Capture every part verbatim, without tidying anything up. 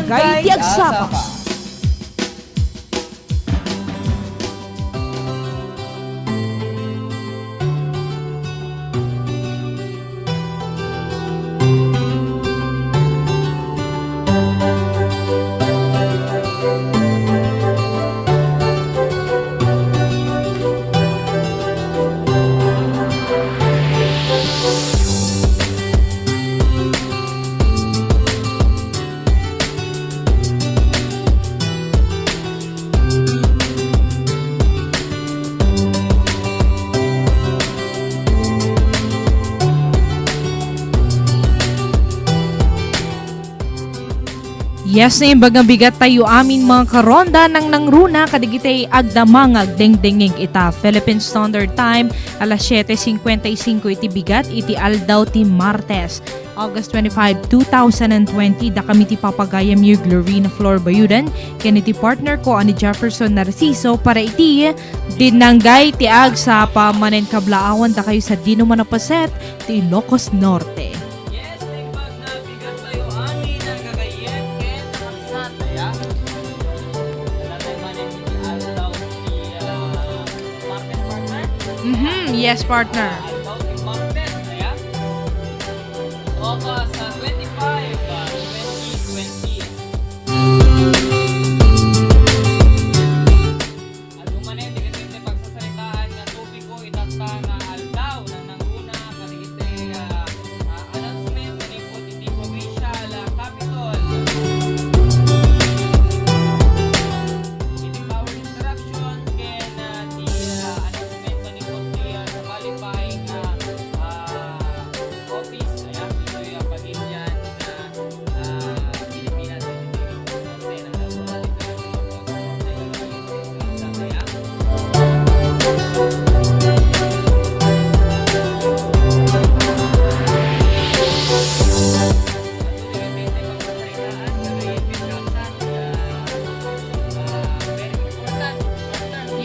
Kay ti agsapa. Yes, naimbag nga bigat tayo amin, mga karonda, nang nangruna kadigiti agdama nga agdengdengngeg ita Philippine Standard Time, alas siete cincuenta y cinco iti bigat iti aldaw ti Martes, August twenty-five, two thousand and twenty. Dakami ti papagayamyo, Glorina Flor Bayudan, ken iti partner ko a ni Jefferson Narciso para iti Dinnanggay ti Agsapa. Manen kablaawan dakayo sadino man a paset ti Ilocos Norte. Yes, naimbag nga bigat tayo amin, nagagayyem ken nagsat, aya. Wala tayo manen iti aldaw ti, ah, Martes, partner? Mhm, yes, partner. Ah, aldaw ti Martes, aya. Oras, ah, twenty-five, ah, twenty twenty. Adu manen dagiti pagsasaritaan nga topiko itatta nga aldaw, nang nangruna kadigiti, ah, ah, announcement manipud iti provincial, ah, capitol. Iti power interruption ken, ah, ti, ah, announcement manipud ti, ah, sabali pay nga, ah, office, aya, ditoy, ah, pagilian nga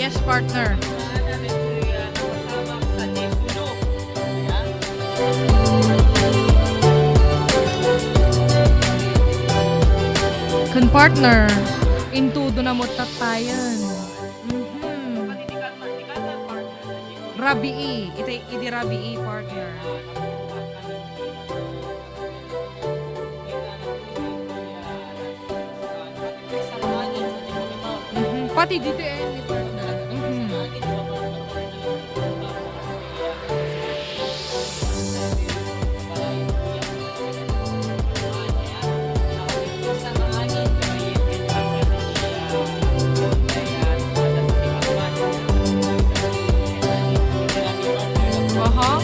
Yes, partner. Ken partner, intudo na met tattayen. Mhm. Rabii, iti, iti rabii, partner. Mhm. Pati dito eh, ni partner. Mhm. Aha.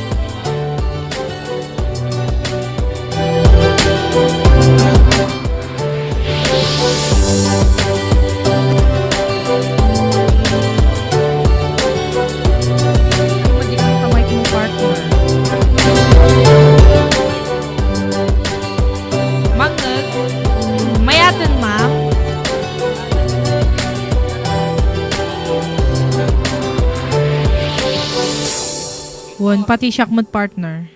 Mangngeg. Mayaten, ma'am. Wen, pati siak met, partner.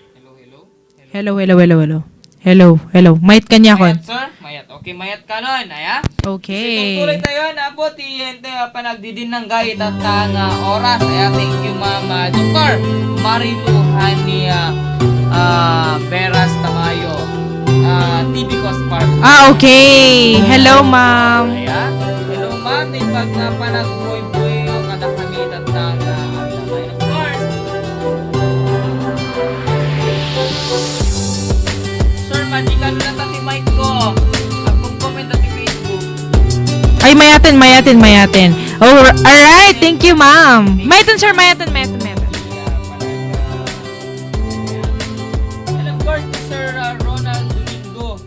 Hello, hello, hello, hello. Hello, hello. Mayat kaniakon. Mayat, sir? Mayat. Okay, mayat kanon, aya? Okay. Tuloy tayo, Apo, ti, ente, ah, panagdidinnanggay itatta nga oras, aya? Thank you, Ma'am, ah, Doktor Marilu Hani, ah, ah, Veras Tamayo, ah, T V Coast Park. Ah, okay. Hello, ma'am. Aya? Hello, ma'am. Naimbag nga panagbuy-buy, o, kadakami itatta nga, ah, of course. Sir, madikan na ta ti mic ko. Agmom-comment ta ti Facebook. Ay, mayaten, mayaten, mayaten. Oh, alright. Thank you, ma'am. Mayaten, sir. Mayaten, mayaten, mayaten. And of course, Sir, uh, Ronald Domingo.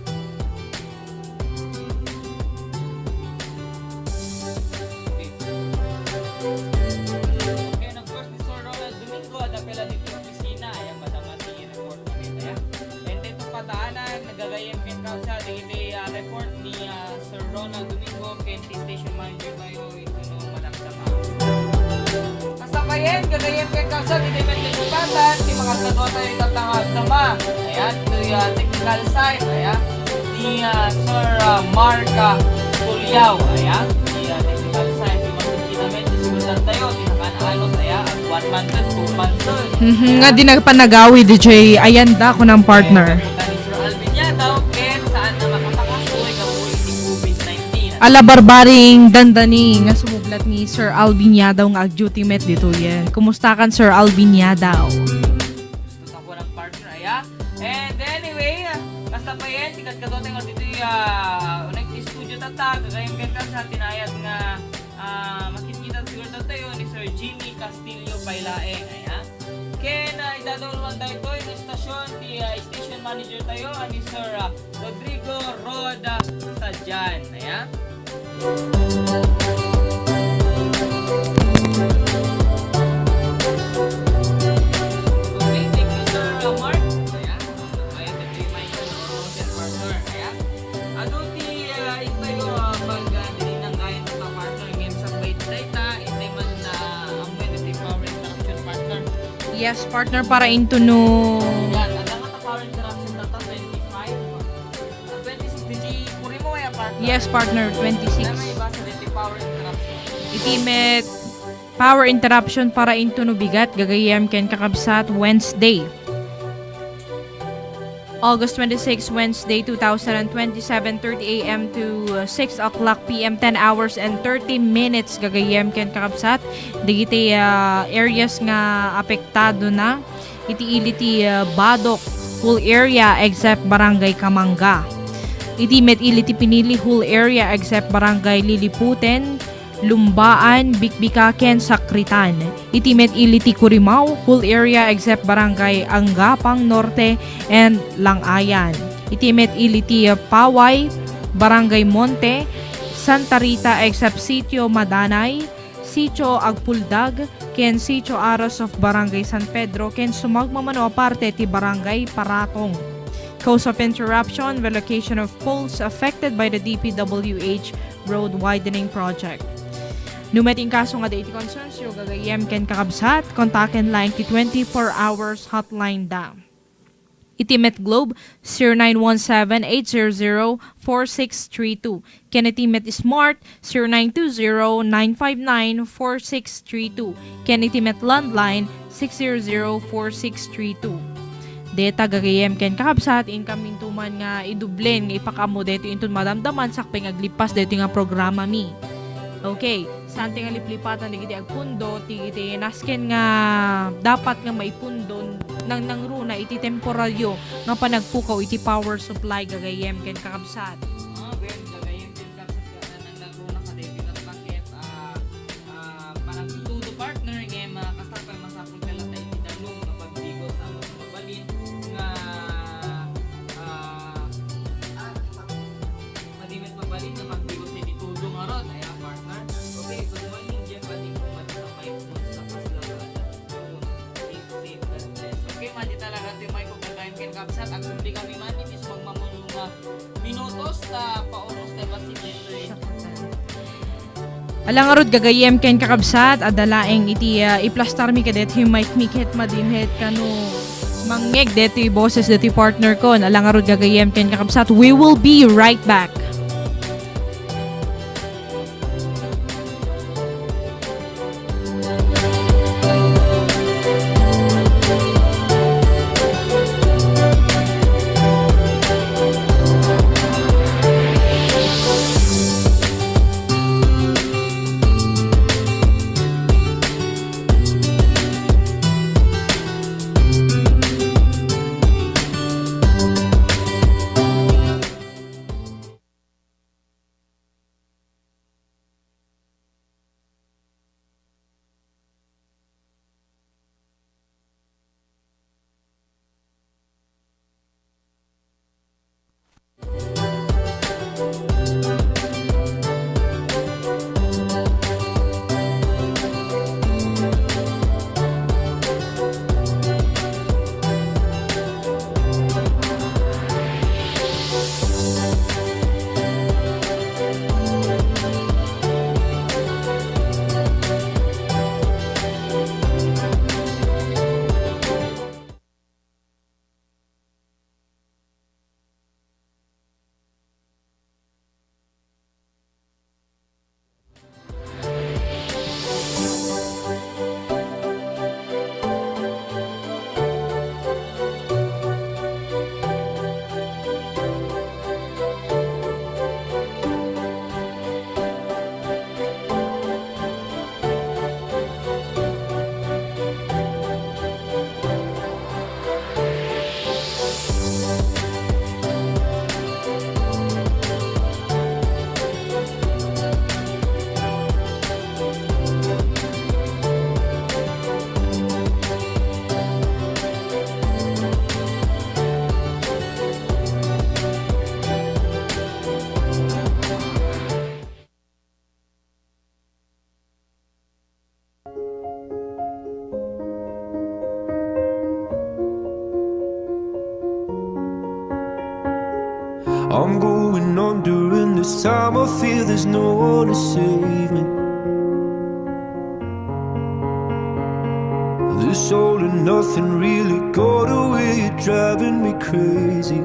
Okay. And of course, ni Sir Ronald Domingo, adda pay la ditoy opisina, aya madama ti report na aya. And dito pataanan, nagagayyem ken kausa, dagiti, ah, report ni, ah, Sir Ronald Domingo, ken ti station manager tayo, ito no, madakdama. Basta payen, gagayyem ken kausa, ditoy met kagubatan, ti makadkadua tayo itatta nga agdama. Ayan, itoy, ah, technical side, ayan. Ni, ah, Sir, ah, Mark, ah, Tuliao, ayan. Ti, ah, technical side, ti makikita met, ti sigurdan tayo, ti nakaano, ayan, ag one month, two months. Mhm, nga di nagpanagawi, D J, ayan da, kunang partner. Ayan, ni Sir Alvin Yadaw, ken saan na makapakasoy, gapu iti covid nineteen. Ala barbaring dandani nga sumublat ni Sir Alvin Yadaw nga ag-duty met ditoyen. Kumusta kan, Sir Alvin Yadaw? Gusto ta ko ng partner, aya? And anyway, ah, basta pa yan, ti kadkadua tayo ditoy, ah, nag-studio tatta, gagayyem ken kabsat, tinayad nga, ah, makikita sigurdan tayo ni Sir Jimmy Castillo pay laeng, aya? Ken, ah, idadauluan tayo ito, yung station, ti, ah, station manager tayo, ah, ni Sir, ah, Rodrigo Rod, ah, Sadian, aya? Okay, thank you, Sir Mark. Ayan. Ayan, thank you, Michael, no? Sir Mark, sir. Ayan. Adu ti, ah, itayo, ah, pag, ah, dininang kayan ta, partner, ngem sa pay dayta, itay man, ah, ammuen iti power interruption, partner. Yes, partner, para into no. Yan, adda nga ta power interruption tatta, twenty-five. Ah, twenty-six, D J Kurimo, ya, partner? Yes, partner, twenty-six. Dana iba sa dayta power interruption. Iti met power interruption para into no bigat, gagayyem ken kakabsat, Wednesday, August twenty-six, Wednesday, two thousand and twenty-seven, thirty A M to, uh, six o'clock P M, ten hours and thirty minutes, gagayyem ken kakabsat, dagiti, uh, areas nga apektado na. Iti ili ti, uh, Badoc, whole area except Barangay Camanga. Iti met ili ti Pinili, whole area except Barangay Liliputen, Lumbaan, Bikbika, ken Sakritan. Iti met ili ti Curimaw, whole area except Barangay Angapang Norte and Langayan. Iti met ili ti Paway, Barangay Monte, Santa Rita except Sitio Madanay, Sitio Agpuldag, ken Sitio Aros of Barangay San Pedro, ken sumagmamano a parte ti Barangay Paratong. Cause of interruption, relocation of poles affected by the D P W H road widening project. No met inkaso nga adda iti concerns yo, gagayyem ken kakabsat, kontaken laeng ti twenty-four hours hotline da. Iti met Globe, zero nine one seven, eight zero zero, four six three two. Ken iti met Smart, zero nine two zero, nine five nine, four six three two. Ken iti met landline, six zero zero, four six three two. Deta gagayyem ken kakabsat, inkam intuman nga idublen nga ipakaammo daytoy inton madamdaman sakbay nga aglippas daytoy nga programami. Okay, saan ti nga liplipatan dagiti agpundo, ti, ti nasken nga dapat nga maipundo, nang, nangruna iti temporaryo nga panagpukaw iti power supply, gagayyem ken kakabsat. Ah, gwen, gagayyem ken kakabsat, nga nang nangruna kadagiti nagpakit, ah, ah, panagtutudo, partner, ngem, ah, kasta pay masapul nga latta iti danum nga pagbigo sa mabalin nga, ah, ah, madi met mabalin nga pagbigo sa iti tudo nga rod. Ayan, partner. Okay, good morning, Jeff. Pati po, madi sa may po sa Paslaw, ah, safe, safe, God bless. Okay, madi talaga ti may pagkakain ken kabsat. Agsundi kami man, iti sumagmamano nga minutos ta pauros tayo basta dito eh. Ala ngarud gagayyem ken kakabsat, adda laeng iti, ah, iplastarmi kadaytoy mic mi ket madi met kano mangngeg daytoy boses daytoy partner kon. Ala ngarud gagayyem ken kakabsat, we will be right back. Going on during this time, I feel there's no one to save me. This all and nothing really got away, you're driving me crazy.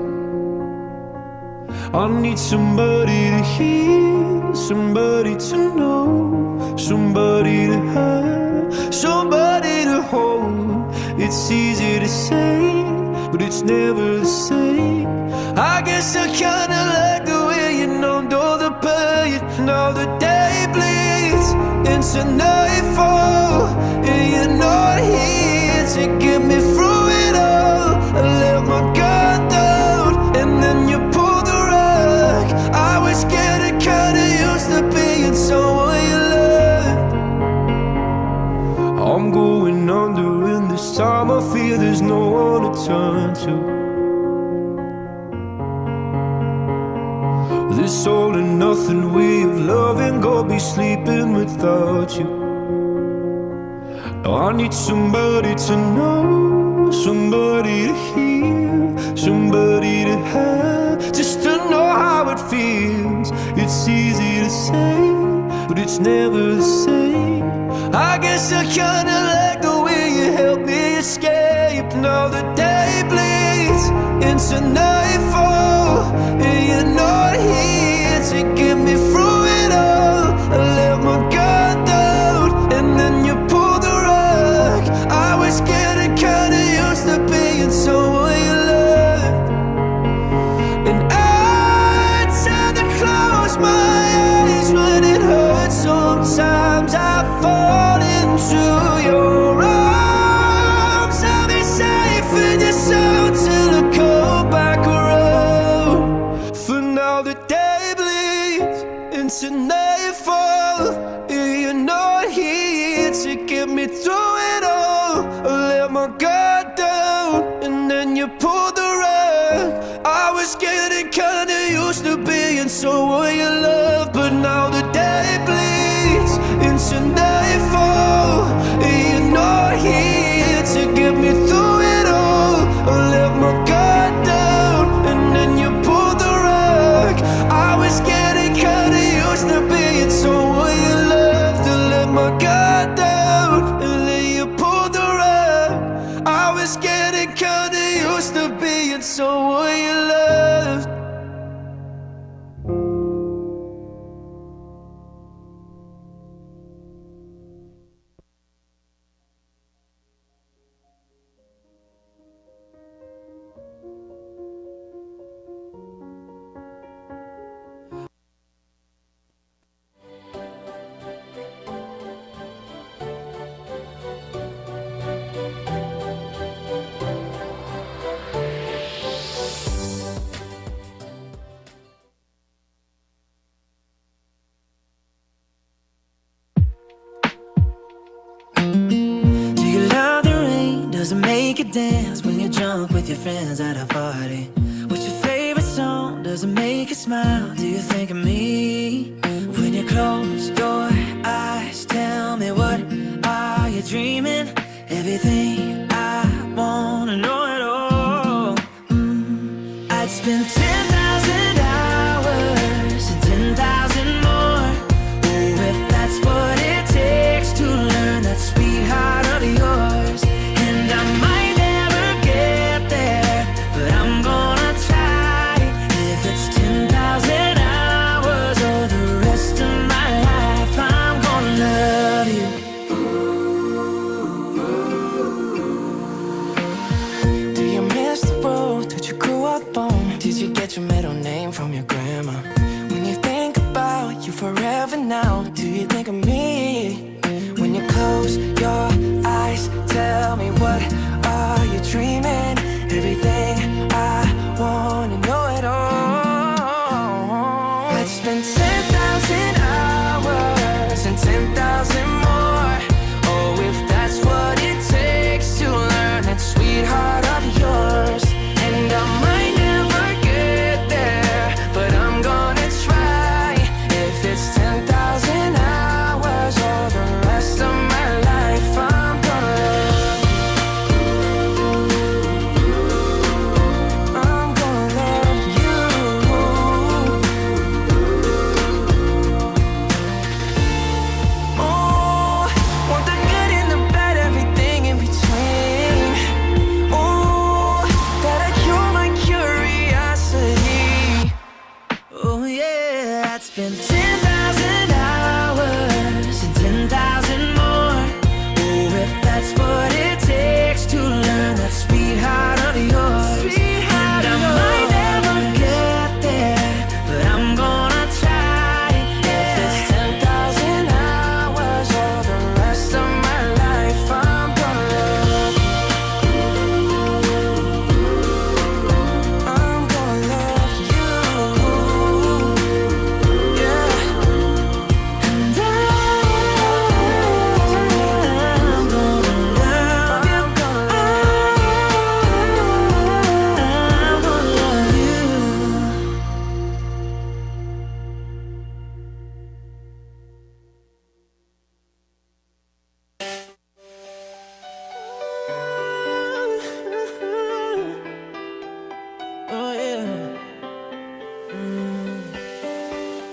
I need somebody to hear, somebody to know, somebody to have, somebody to hold. It's easy to say, but it's never the same. I guess I kinda like the way you numbed all the pain. Now the day bleeds into nightfall, and you're not here to get me through it all. I let my guard down, and then you pulled the rug. I was getting kinda used to being someone you loved. I'm going under, and this time I fear there's no one to turn to. This all and nothing way of loving, go be sleeping without you. Now I need somebody to know, somebody to hear, somebody to have, just to know how it feels. It's easy to say, but it's never the same. I guess I kinda like the way you help me escape. Now the day bleeds into nightfall, and you're not here to get me through it all. I let my guard down, and then you pulled the rug. I was getting kinda used to being someone you loved. And I tend to close my eyes when it hurts. Sometimes I fall into your arms. I'll be safe in your sound till I come back around. For now the day bleeds into nightfall. You're not here to get me through it all. I let my guard down, and then you pulled the rug. I was getting kinda used to being someone you love, but now the day bleeds into nightfall. You're not here to get me through it all. I let my guard down, and then you pulled the rug. I was getting kinda used to being someone you loved. I let my guard down, and then you pulled the rug. I was getting kinda used to being someone you loved. Do you love the rain? Does it make you dance when you're drunk with your friends at a party? What's your favorite song? Does it make you smile? Do you think of me? When you close your eyes, tell me, what are you dreaming? Everything I wanna know at all. Mm, I'd spend ten thousand hours and ten thousand more. Oh, if that's what it takes to learn that sweetheart of yours. And I might never get there, but I'm gonna try. If it's ten thousand hours or the rest of my life, I'm gonna love you. Do you miss the road that you grew up on? Did you get your middle name from your grandma? When you think about you forever now, do you think of me? When you close your eyes, tell me, what are you dreaming? Everything I wanna know at all. I'd spend ten thousand hours and ten thousand more. Oh, if that's what it takes to learn that sweetheart of yours. And I might never get there, but I'm gonna try. If it's ten thousand hours And ten thousand hours and ten thousand more. Oh, if that's what it takes to learn that sweetheart of yours. Sweetheart of yours. And I might never get there, but I'm gonna try. If it's ten thousand hours or the rest of my life, I'm gonna love you. I'm gonna love you. Yeah. And I'm gonna love you. I'm gonna love you. Oh, yeah. Mm.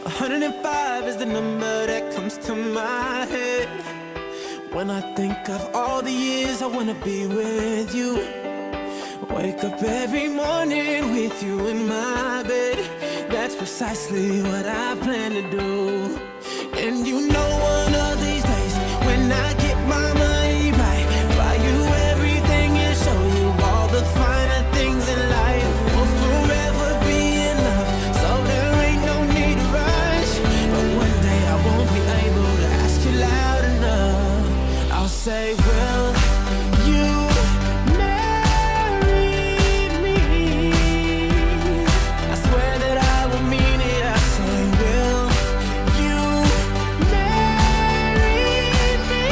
A hundred and five is the number that comes to my head when I think of all the years I wanna be with you. Wake up every morning with you in my bed. That's precisely what I plan to do. And you know one of these days, when I get my money right, buy you everything and show you all the finer things in life. We'll forever be in love, so there ain't no need to rush. But one day I won't be able to ask you loud enough. I'll say, will you marry me? I swear that I will mean it. I say, will you marry me?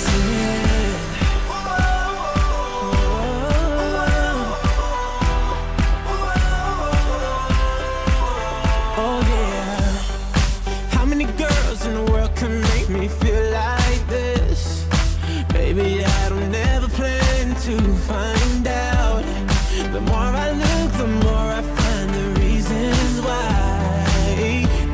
Say it. Oh, yeah. How many girls in the world can make me feel like this? Baby, I don't never plan to find out. The more I look, the more I find the reasons why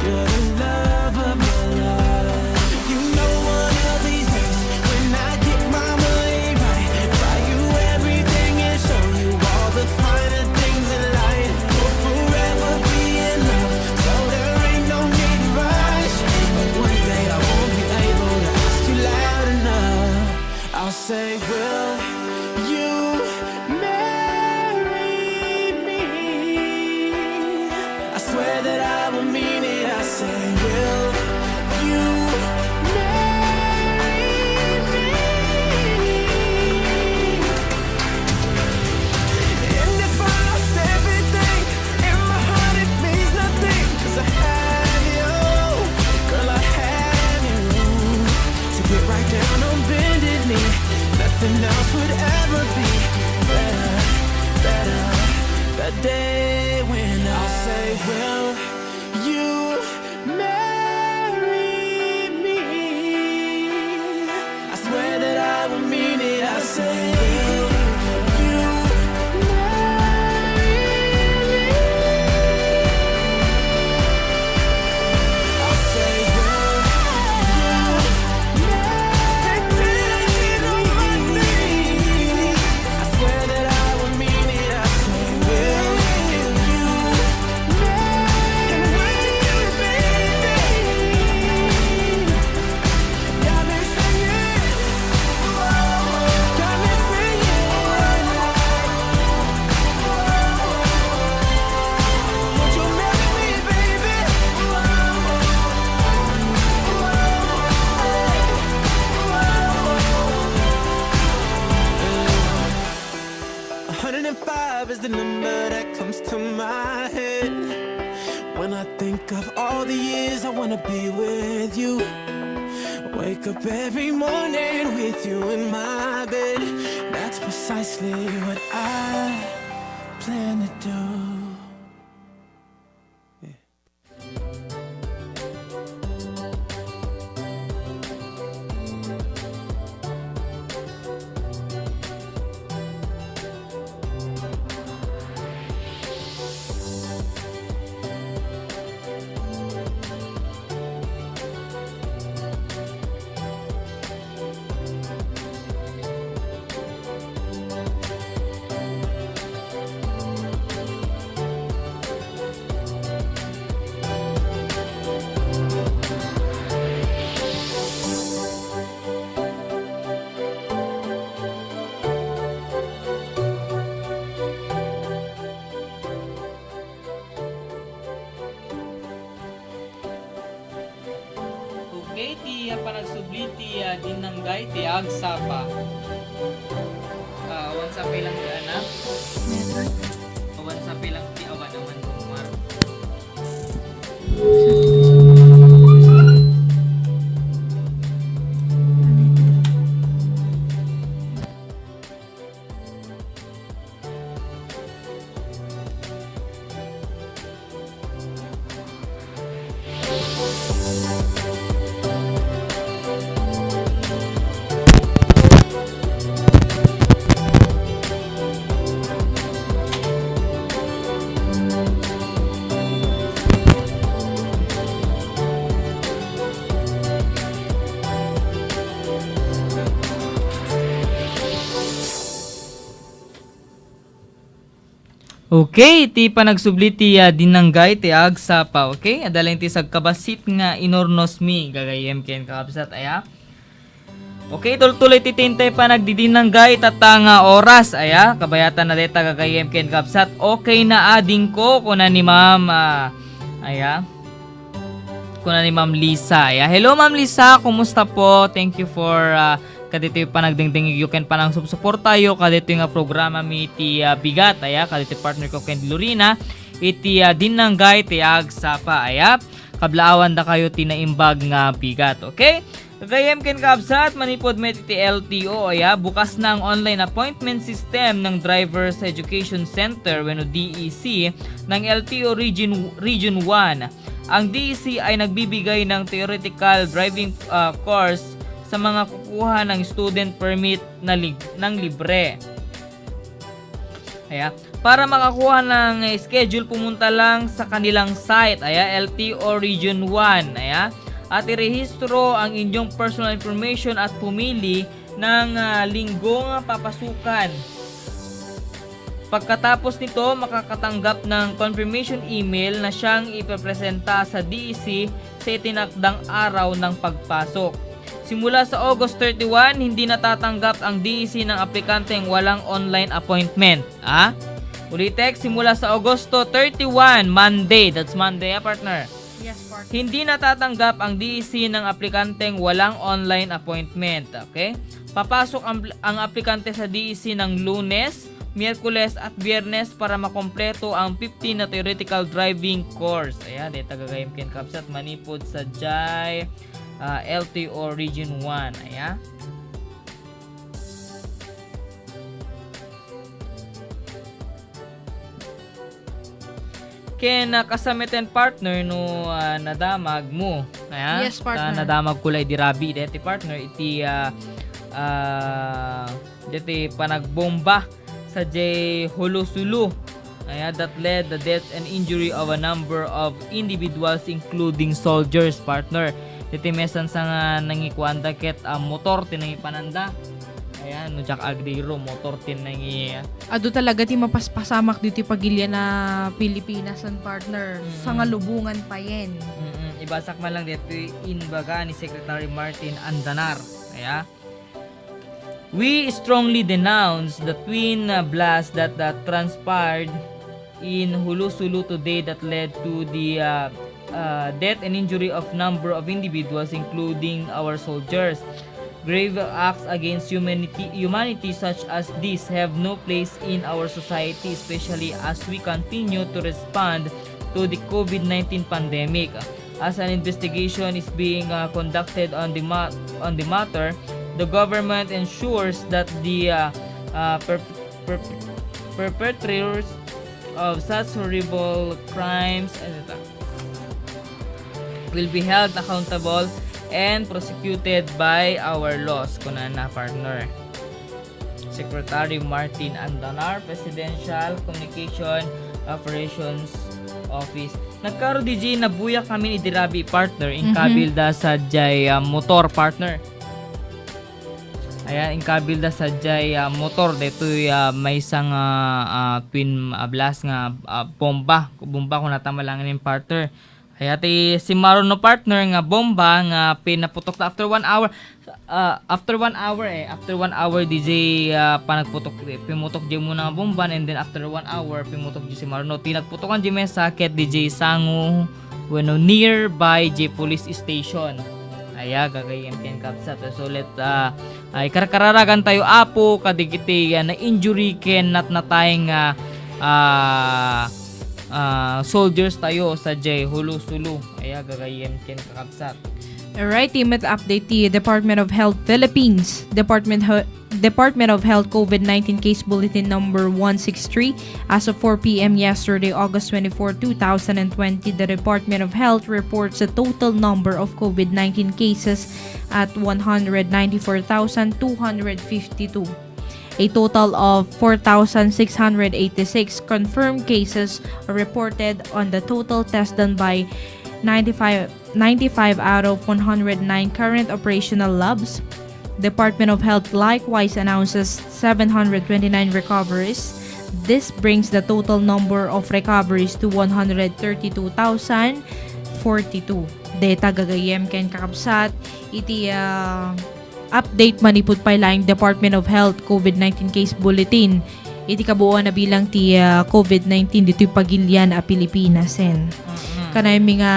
you're the love of my life. You know one of these days, when I get my money right, buy you everything and show you all the finer things in life. We'll forever be in love, so there ain't no need to rush. But one day I won't be able to ask you loud enough. I'll say, will you marry me? I swear that I will mean it. I say, will you marry me? And if I lost everything, in my heart it means nothing, 'cause I have you, girl, I have you. To get right down on bended knee, nothing else would ever be better, better. The day when I'll say, will you marry me? I swear that I will mean it. I say, will you marry me? I say, will you marry me? I swear that I will mean it. I say, will you marry me? Got me singing. Got me singing. Won't you marry me, baby? A hundred and five is the number that comes to my head when I think of all the years I wanna be with you. Wake up every morning with you in my bed. That's precisely what I plan to do. Yeah. Iti, ah, dinnanggay ti agsapa. Ah, awan sapay lang ti anak. Meron. Awan sapay lang ti awan, awan rumar. Okay, ti panagsubli ti, ah, dinnanggay ti agsapa, okay? Adda laeng ti sagkabassit nga inurnos mi, gagayyem ken kakabsat, aya. Okay, tultuloy ti intay panagdidinnanggay tatta nga oras, aya. Kabayatan na deta, gagayyem ken kakabsat. Okay na adingko, kuna ni Ma'am, ah, aya. Kuna ni Ma'am Lisa, aya. Hello, Ma'am Lisa, kumusta po? Thank you for, ah, kaditoy panagdingdingigyo ken panangsupsuportayo kaditoy nga programa mi ti, ah, bigat, aya, kaditoy partner ko ken Lorena, iti, ah, dinnanggay ti agsapa, aya. Kablaawandakayo ti naimbag nga bigat, okay? Gagayyem ken kakabsat, manipud met iti L T O, aya, bukas na ang online appointment system ng Driver's Education Center wenno D E C ng L T O Region, Region one. Ang D E C ay nagbibigay ng theoretical driving, ah, course sa mga kukuha ng student permit na lib-, ng libre. Aya, para makakuha ng schedule, pumunta lang sa kanilang site, aya, L T O Region one, aya, at irehistro ang inyong personal information at pumili ng, ah, linggong papasukan. Pagkatapos nito, makakatanggap ng confirmation email na siyang ipepresenta sa D E C sa itinakdang araw ng pagpasok. Simula sa August thirty-one, hindi natatanggap ang D E C ng aplikanteng walang online appointment. Ah? Ulitek, simula sa Agosto thirty-one, Monday. That's Monday, ah, partner. Yes, partner. Hindi natatanggap ang D E C ng aplikanteng walang online appointment. Okay? Papasok ang, ang aplikante sa D E C ng Lunes, Miyerkules at Biyernes para makompleto ang fifteen na theoretical driving course. Ayan, deta gagayyem ken kakabsat, manipud sadiay, ah, L T O Region one. Ayan. Ken, ah, kasamiten, partner, no, ah, nadamag mo. Aya? Yes, partner. Ta nadamag ko la idi rabii deti, partner, iti, ah, ah, deti panagbomba sadiay Jolo-Solo. Aya, that led the death and injury of a number of individuals, including soldiers, partner. Deti maysa nga nangikuanda ket, ah, motor ti nangipananda. Ayan, no diak agdiro, motor ti nangi- Adu talaga ti mapaspasamak ditoy pagilian a Pilipinas, partner. Mm-mm. Sangalubongan payen. Mm-mm. Ibasak man lang ditoy imbaga ni Secretary Martin Andanar. Aya. We strongly denounce the twin, uh, blast that, uh, transpired in Jolo-Solo today that led to the, uh, uh, death and injury of number of individuals, including our soldiers. Grave acts against humanity, humanity such as this have no place in our society, especially as we continue to respond to the COVID nineteen pandemic. As an investigation is being, uh, conducted on the ma-, on the matter, the government ensures that the, uh, uh, per-, per-, perpetrators of such horrible crimes, et cetera, will be held accountable and prosecuted by our laws, kunana, partner. Secretary Martin Andanar, Presidential Communication Operations Office. Nagkarud diay nabuyak ngamin idi rabii, partner, mhm, inkabilda sadiay, ah, motor, partner. Ayan, inkabilda sadiay, ah, motor, detoy, ah, maysa nga, ah, twin, ah, blast nga, ah, bomba. Bomba, kunana ta malangen, partner. Aya ti simmaruno, partner, nga bomba nga pinaputok na after one hour. Ah, after one hour, eh. After one hour, diay, ah, panagputok, eh, pimutok diay umuna nga bomba, and then after one hour, pimutok diay simmaruno. Ti nagputokan diay maysa ket diay sango wenno nearby diay police station. Aya, gagayyem ken kabsat. So, let, ah, ay karkararagan tayo, Apo, kadagiti, ah, na-injury ken natnatay nga, ah, ah, soldiers tayo sadiay Jolo Sulu. Aya, gagayyem ken kakabsat. Alright, ti met update ti Department of Health Philippines. Department He-, Department of Health COVID nineteen Case Bulletin number one six three. As of four p m yesterday, August twenty-four, two thousand and twenty, the Department of Health reports a total number of COVID nineteen cases at one hundred ninety-four thousand two hundred fifty-two. A total of four thousand six hundred eighty-six confirmed cases reported on the total test done by ninety-five, ninety-five out of one hundred nine current operational labs. Department of Health likewise announces seven hundred twenty-nine recoveries. This brings the total number of recoveries to one hundred thirty-two thousand forty-two. Deta gagayyem ken kakabsat, iti, ah, update manipud pay laeng Department of Health COVID nineteen case bulletin iti kabuuan a bilang ti, ah, COVID nineteen ditoy pagilian a Pilipinasen. Mm-mm. Kanaymi nga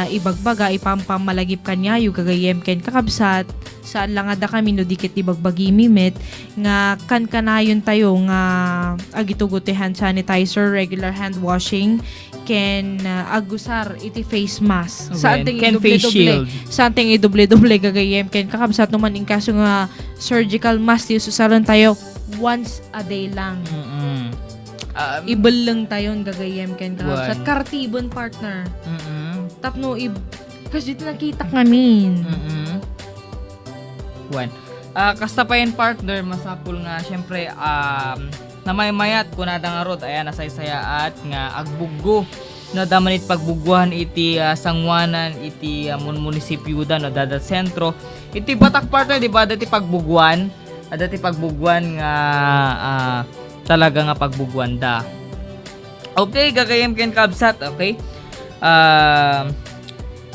ibagbaga, ipampamalagip kaniayo gagayyem ken kakabsat, saan la nga dakami no di ket ibagbagimi met nga kankanayon tayo nga agitugot ti hand sanitizer, regular hand washing, ken, ah, agusar iti face mask. Saan ti ken face idoble-doble. Shield. Saan ti idoble-doble gagayyem ken kakabsat no man in kaso nga surgical mask ti ususaren tayo once a day lang. Mm-mm. Um, ibelleng tayon gagayyem ken kakabsat. Wan. Kartiben, partner. Mm-mm. Tapno ib-, kasi nakitak ngamin. Mm-mm. Wan. Ah, kasta pa yan, partner, masapul nga, syempre, um, namaymayat, kunada ngarud, ayan, nasaysayaat nga agbuggo. No, adda man iti pagbuguan iti, ah, sanguanan iti, ah, mun-, munisipyo da, no, dada sentro. Iti Batak, partner, di ba, adda ti pagbuguan? Adda ti pagbuguan nga, ah, talaga nga pagbuguan da. Okay, gagayyem ken kabsat, okay? Um,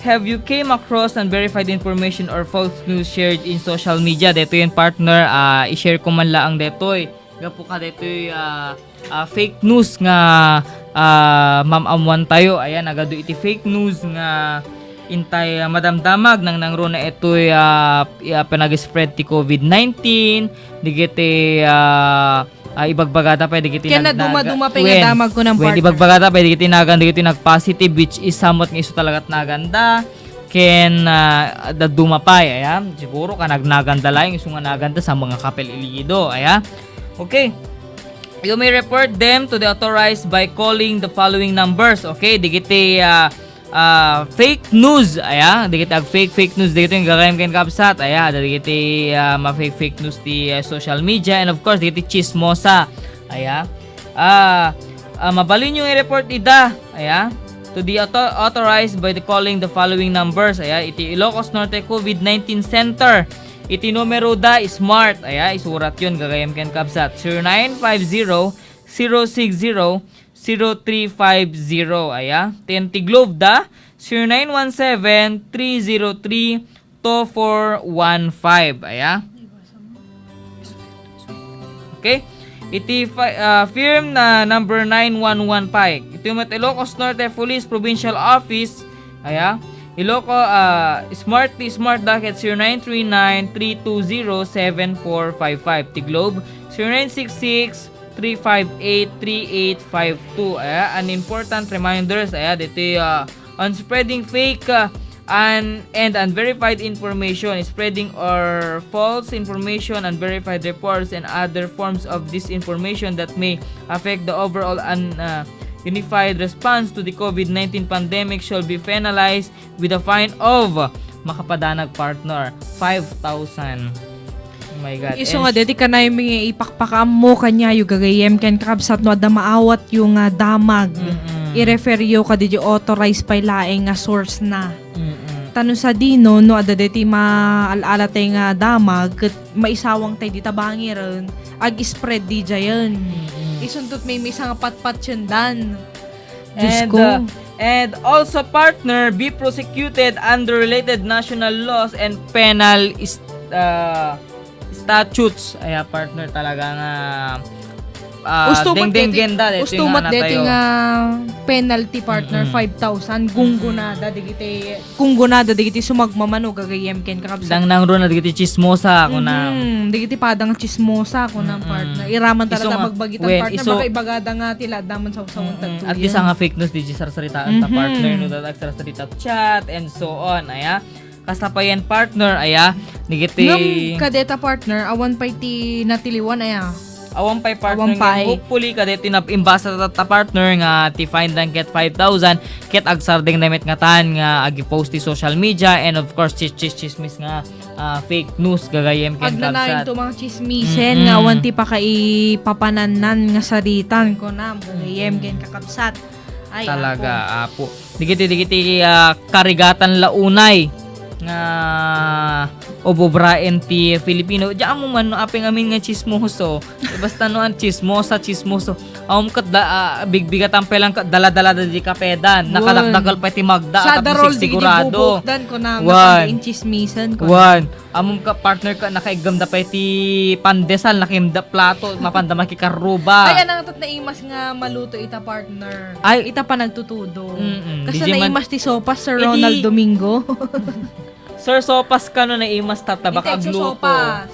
have you came across unverified information or false news shared in social media? Detoy yan, partner, ah, i-share ko man laang detoy. Gapu ka detoy, ah, ah, fake news nga, ah, maam-ammuan tayo. Ayan, nagadu iti fake news nga intay, ah, madamdamag nang nangruna itoy, ah, i-, ah, panag-spread ti COVID nineteen, digiti, ah, ah, ibagbagata pay digiti ken nagnaga-, nagdumaduma pay nga wen, damag ko nang wen, partner. Ibagbagata pay digiti nagan, digiti nag-positive, which is samot nga isu talaga ti naganda. Ken, ah, dadduma pay, aya. Siguro ka nagnaganda laeng, isu nga naganda sa mga kapel ilido, aya. Okay. You may report them to the authorized by calling the following numbers. Okay, digiti, ah, ah, fake news, aya, dagiti ag-fake, fake news, dagiti nga gagayyem ken kabsat, aya, dagiti, ah, ma-fake, fake news ti, ah, social media, and of course, dagiti chismosa, aya. Ah, ah, mabalinyo nga i-report ida, aya, to the author-, authorized by the calling the following numbers, aya, iti Ilocos Norte COVID nineteen Center, iti numero da, smart, aya, isuratyon, gagayyem ken kabsat, zero nine five zero, zero six zero, zero three five zero, aya. Ten ti Globe da, zero nine one seven, three zero three, two four one five, aya. Okay? Iti fi-, ah, firm na number nine one one pay. Iti met Ilocos Norte Police Provincial Office, aya. Iloco, ah, Smart, ti Smart da ket zero nine three nine, three two zero, seven four five five. Ti Globe, zero nine six six, three five eight, three eight five two. Aya, an important reminders, aya, ditoy, ah, on spreading fake, ah, and, and unverified information, spreading or false information, unverified reports, and other forms of disinformation that may affect the overall un-, ah, unified response to the COVID nineteen pandemic shall be penalized with a fine of, makapadanag, partner, five thousand. Oh my God. Isu nga, deti kanay mi ipakpakaammo kaniayo gagayyem ken kakabsat no adda maawatyo nga damag. Mm-mm. I-refer yo kadagiti authorized pay laeng nga source na. Mm-mm. Ta no sadino, no adda deti maal-alatay nga damag, ket maisawang tay dita bangiren, ag-spread didiayen. Mm-mm. Isuntot mi misa nga patpatien dan. Diyos And, ko. Uh, and also, partner, be prosecuted under related national laws and penal is-, uh, statutes. Aya, partner, talaga nga ah, Usto met dengdenggen deti, da, deti usto nga met deti natayo. Nga penalty, partner, Mm-mm. five thousand. Gunggunada digiti, gunggunada digiti sumagmamano gagayyem ken kakabsat. Nangnangro na digiti chismosa, kunam. Mhm. Digiti padang chismosa, kunam, Mm-mm. partner. Iraman ta Isu nga, bagbagitan, wen, partner. Isu Baka ibagada nga ti la adda man sawsaw-, Mm-mm. At least nga fake news, di sarsaritaan ta, Mhm. partner, no, dat agsarsarita chat and so on, aya. Kasta pa yan, partner, aya. Nigiti Ngem kadeta, partner, awan pay ti natiliwan, aya. Awan pay, partner, Awan ngem pay. Hopefully, kadeti nab-, imbasa ta, ta, partner, nga ti fine dan ket five thousand, ket agsardeng na met ngatan nga agi-post ti social media, and of course, chis-, chis-, chismis nga, ah, fake news, gagayyem ken Agnanayon kabsat. To mga chismisen Mm-mm. nga awan ti pakaipapanannan nga saritan, kunam, gagayyem Mm-mm. ken kakabsat. Ay, Talaga, apo. Apo. Digiti, digiti, ah, karigatan la unay nga ubobraen ti Filipino. Diak ammo man no apay ngamin nga chismoso. Basta no an chismosa, chismoso. Ammom ket da, ah, bigbigatan pay lang ket dala-dala da di kapedan. Wen. Nakalakdakkel pay ti magda, Sada tapno roll di sigurado. Bubukdan, kunam, Wen. Nakanda in chismisan, kunam. Wen. Ammom ka, partner, ka, nakaiggamda pay ti pandesal, nakimda plato, mapanda makikarruba. Ay, anang tat naimas nga maluto ita, partner. Ay. Ita panagtutudo. Mm-mm. Kasta Di man naimas ti sopas, Sir Ronald Domingo. Sir Sopas kano naimas ta, ta baka agluto. Sopas.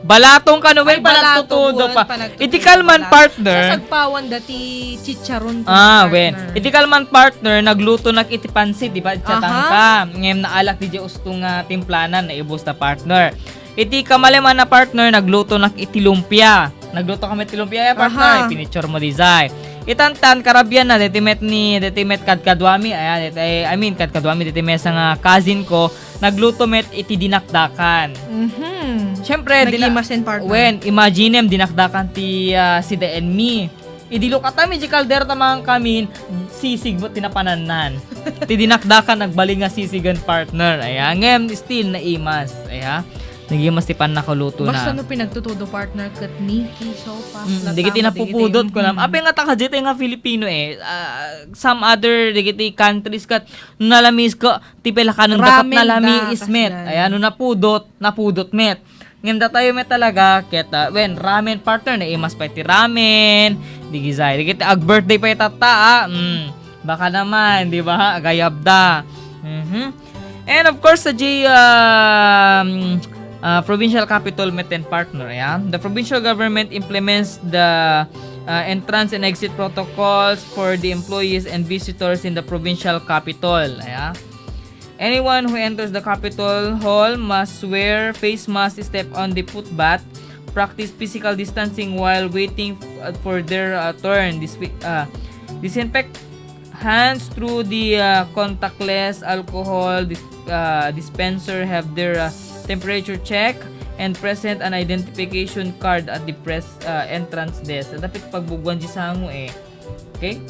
Balatong kano, wen, Ay, balatong, panagtutudo wen, pa. Panagtutudo, Iti kalman, balat-, partner. Sasagpawan dati chicharon ko, Ah, partner. Wen. Iti kalman, partner, nagluto nak iti pansit, di ba? Aha. Chatangka. Ngem naalak di usto nga timplanan, naibus ta, partner. Iti kamaliman na, partner, nagluto nak iti lumpia. Nagluto kami iti lumpia, eh, partner. Aha. Ipinichor mo dizay. Itantan, karabian na, deti met ni, deti met kadkaduami, ayan, deti, I mean, kadkaduami, deti mesa nga cousin ko, nagluto met iti dinakdakan. Mhm. Siyempre, dina-, Nagimas in, partner. Wen, imaginem, dinakdakan ti, ah, sida and me. Idi lukatami di kaldero ta mangan kamin, sisig met ti napanannan. Ti dinakdakan, nagbalin nga sisigen, partner. Ayan, ngem, still, naimas. Ayan. Nagimas ti pannakaluto na. Basta no pinagtutudo, partner, ket Nikki, sopas, Mm, latama, digiti napupudot ko nam. Mm. Apay nga ta kadiyay nga Filipino, eh, ah, some other digiti countries ket nalamiis ka, ti pelakanon dapat Ramen da, nalamiis met. Kasdan. Ayan, no napudot, napudot met. Ngem datayo met talaga, ket, ah, wen, ramen, partner, naimas pay ti ramen, digizay. Digiti ag-birthday pay tatta, ah, mm, baka naman, di ba? Agayab da. Mhm. And of course, sa J-, um, uh, provincial capitol met ten, partner, yeah? The provincial government implements the, uh, entrance and exit protocols for the employees and visitors in the provincial capitol, yeah? Anyone who enters the Capitol Hall must wear face mask, step on the footpath, practice physical distancing while waiting f-, uh, for their, uh, turn. Dis-, uh, disinfect hands through the, uh, contactless alcohol dis-, uh, dispenser, have their, uh, temperature check, and present an identification card at the press, uh, entrance desk. Dapit pagbuguan di sango eh. Okay?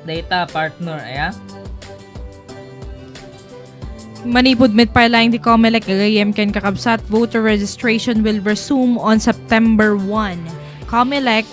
Data partner, aya? Manipud met pay laeng ti Comelec, gagayyem ken kakabsat, voter registration will resume on September one. Comelec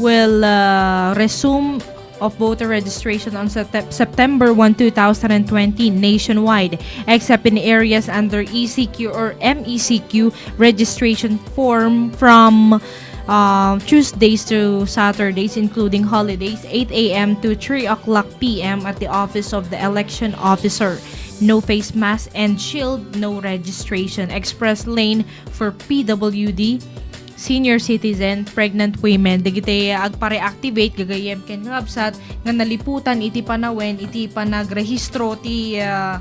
will, uh, resume of voter registration on Septe-, September one, two thousand and twenty nationwide, except in areas under E C Q or M E C Q registration form from, uh, Tuesdays to Saturdays, including holidays, eight a m to three o'clock p m at the office of the election officer. No face mask and shield, no registration. Express lane for P W D, senior citizen, pregnant women, dagiti agpa-reactivate, gagayyem ken kakabsat, nga naliputan iti panawen, iti panagrehistro ti, ah,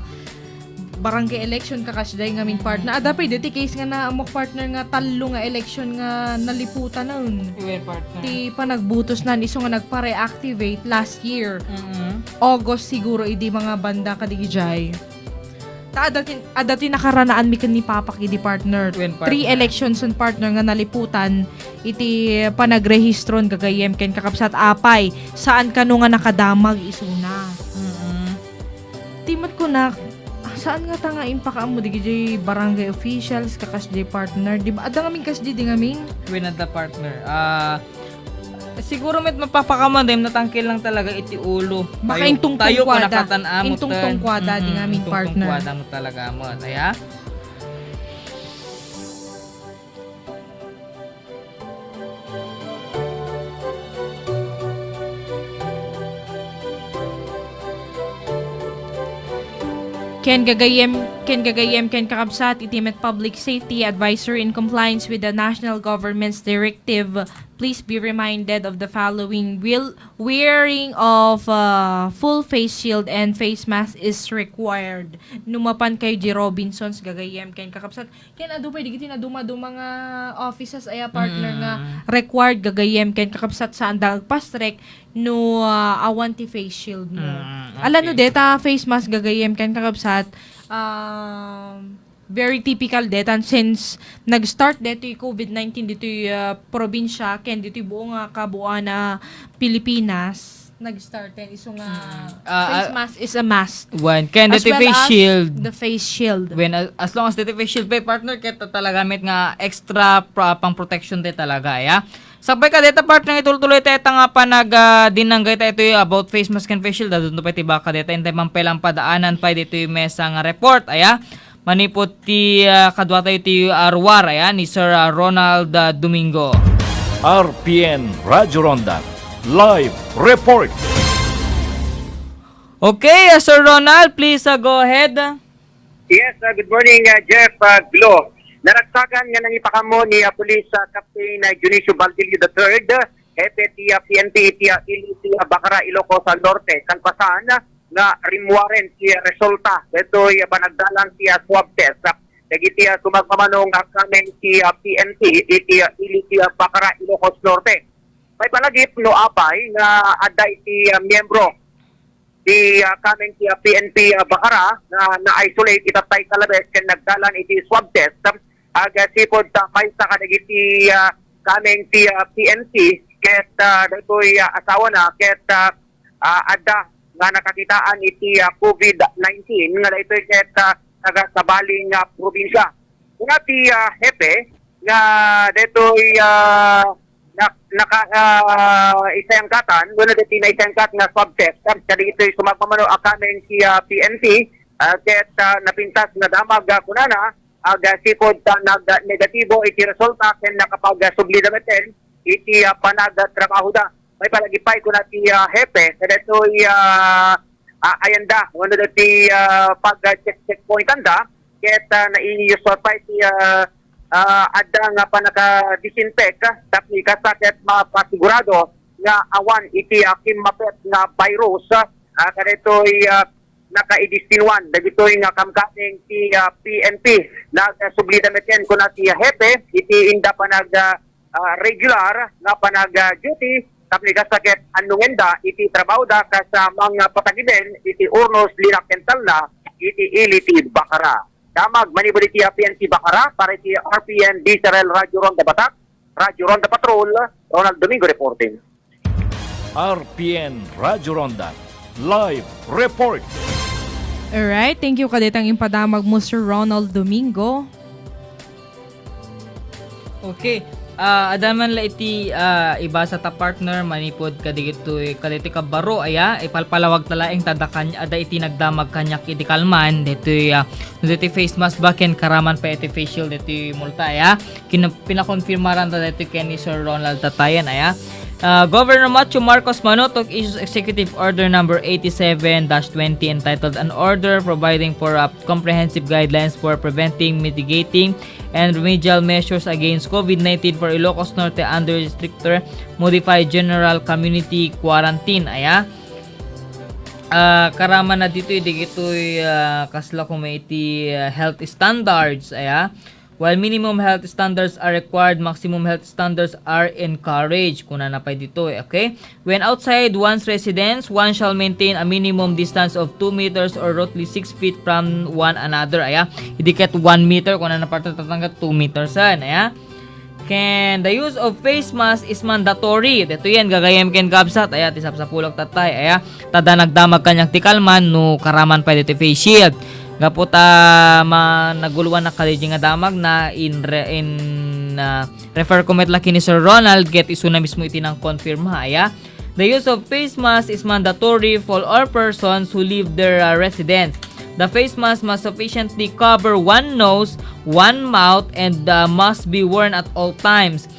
barangay election, kakasdiay ngamin, partner. Adda pay deti case nga naammok, partner, nga tallo nga election nga naliputanen. Iwe, partner. Ti panagbutos nan isu nga nagpa-reactivate last year, Mm-hmm. August siguro, idi mga banda kadigijay. Ta adda ti, adda ti nakaranaanmi ken ni Papak idi, partner. Wen, partner. Three elections on, partner, nga naliputan iti panagrehistron gagayyem ken kakabsat, apay, saan kano nga nakadamag isuna. Mm-mm. Ti met kunak, saan nga ta nga impakaammo dagiti barangay officials, kakasdiay, partner? Di ba, adda ngamin kasdiay di ngamin? Wen, adda, partner. Ah, Siguro met mapapakaman, dahil natangkil lang talaga iti ulo. Baka tayo, intungtungkwada. Tayo ko nakatan-, amo, intungtungkwada, ten. Di nga, mm, amin, intungtungkwada partner. Mo talaga mo, aya? Ken gagayyem, ken gagayyem, ken kakabsat, iti met Public Safety Advisor, in compliance with the national government's directive, please be reminded of the following. Will, wearing of, uh, full face shield and face mask is required. No mapan kayo di Robinsons, gagayyem, ken kakabsat, ken adu pay dagiti naduma-duma nga offices aya, partner, nga Mm. required, gagayyem, ken kakabsat, saanda agpastrek no, ah, awan ti face shield mo. Mm, Ala no okay. deta face mask, gagayyem, ken kakabsat, um, very typical detan since nag-start detoy covid nineteen ditoy, ah, probinsya ken ditoy buo nga kabuuan a Pilipinas, nag-start yan isu nga Mm. Ah, face ah, mask is a must. Wen, ken As deti well face as shield. the face shield. Wen, as, as long as deti face shield pay, partner, ket talaga met nga extra pra-, pang protection de talaga, ya. Sakbay kadeta, partner, itultuloy tayo ta nga panag, ah, dinanggay tayo itoy about face mask and face shield. Adun pay ti baka deta, intay man pay lang padaanan pay ditoy mesa nga report, aya. Manipud ti, ah, kadua tayo ti, ah, ruar, aya, ni Sir, ah, Ronald, ah, Domingo. R P N Radyo Ronda, live report. Okay, ah, Sir Ronald, please, ah, go ahead. Yes, ah, good morning, ah, Jeff, ah, Glo. Naragsakan nga nangipakammo ni, ah, Police, ah, Captain, ah, Dionisio Valdilio the third, hepe ti, ah, P N P iti, ah, ili ti, ah, Bacara, Ilocos, ah, Norte, kalpasan, ah, nga rimmuaren ti, ah, resulta detoy, ah, panagdalan ti, ah, swab test, ah, dagiti, ah, sumagmamano nga kameng ti, ah, P N P iti, ah, ili ti, ah, Bacara, Ilocos Norte. Maipalagip no apay nga adda iti, ah, miyembro ti, ah, kameng ti, ah, P N P, ah, Bacara nga na-isolate itattay kalabes ken nagdalan iti swab test, ah, agsipud ta maysa kadagiti, ah, kameng ti, ah, P N P ket, ah, daytoy, ah, asawana ket, ah, ah, adda nga nakakitaan iti, ah, covid nineteen nga daytoy ket, ah, taga-sabali nga probinsya. Kuna ti, ah, hepe nga daytoy, ah, nak-, naka-, ah, isayangkatan, wenno daytoy naisayangkat nga swab test, ah, kadagitoy sumagmamano a kameng ti, ah, P N P, ah, ket, ah, napintas nga damag, ah, kunana, agsipud ta nag-negatibo iti resulta ken nakapagsubli da metten iti, ah, panagtrabahoda. Maipalagip pay kuna ti, ah, hepe, kadaytoy, ah, ah, ayanda, wenno daytoy, ah, pag-check-checkpointanda, ket, ah, naiyusor pay ti, ah, ah, adda nga pannaka-disinfect, ah, tapno kasta ket mapasigurado nga awan iti, ah, kimmapet nga virus, ah, kadaytoy, ah, nakaidistinwan dagitoy nga kamkameng ti, ah, P N P. Nagsubli da metten kuna ti, ah, hepe iti inda panag, ah, ah, regular nga panag, ah, duty tapno kasta ket annongenda iti trabahoda kas, ah, mangpatagiden iti urnos, linak ken talna iti ili ti Bacara. Damag manipud iti, ah, P N P Bacara para iti R P N D Z R L Radyo Ronda Batak, Radyo Ronda Patrol, Ronald Domingo reporting. R P N Radyo Ronda, live report. Alright, thank you kadetang impadamag mo, Sir Ronald Domingo. Okay. Ah, adda man la iti, ah, ibasa ta, partner, manipud kadagitoy, kadagitoy kabaro, aya, ipalpalawag ta laeng ta adda kan-, adda iti nagdamag kaniak iti kalman, daytoy, ah, daytoy face mask ba ken karaman pay iti face shield, daytoy multa, aya. Kin-, pinakonfirmaran ta daytoy ken ni Sir Ronald Tatayan, aya. Ah, Governor Macho Marcos Manotok issues Executive Order Number eighty-seven dash twenty, entitled An Order Providing for a Comprehensive Guidelines for Preventing, Mitigating, and Remedial Measures Against covid nineteen for Ilocos Norte under Stricter Modified General Community Quarantine, aya. Ah, karaman na ditoy, dagitoy, ah, kasla koma iti, ah, health standards, aya. While minimum health standards are required, maximum health standards are encouraged. Kunana pay ditoy, okay? When outside one's residence, one shall maintain a minimum distance of two meters or roughly six feet from one another. Aya, idi ket one meter, kunana, partner, tatangka two meters, aya. Ken the use of face mask is mandatory. Daytoy yan, gagayyem ken kabsat. Aya, ti sapsapulok tatay. Aya, ta adda nagdamag kaniak ti kalman no karaman pay daytoy face shield. Gapu ta ma-, naguluan na kadaydi nga damag na in re-, in, ah, refer ko met la ken ni Sir Ronald, ket isuna mismo iti nang-confirm, ha, aya. The use of face mask is mandatory for all persons who leave their, uh, residence. The face mask must sufficiently cover one nose, one mouth, and, uh, must be worn at all times.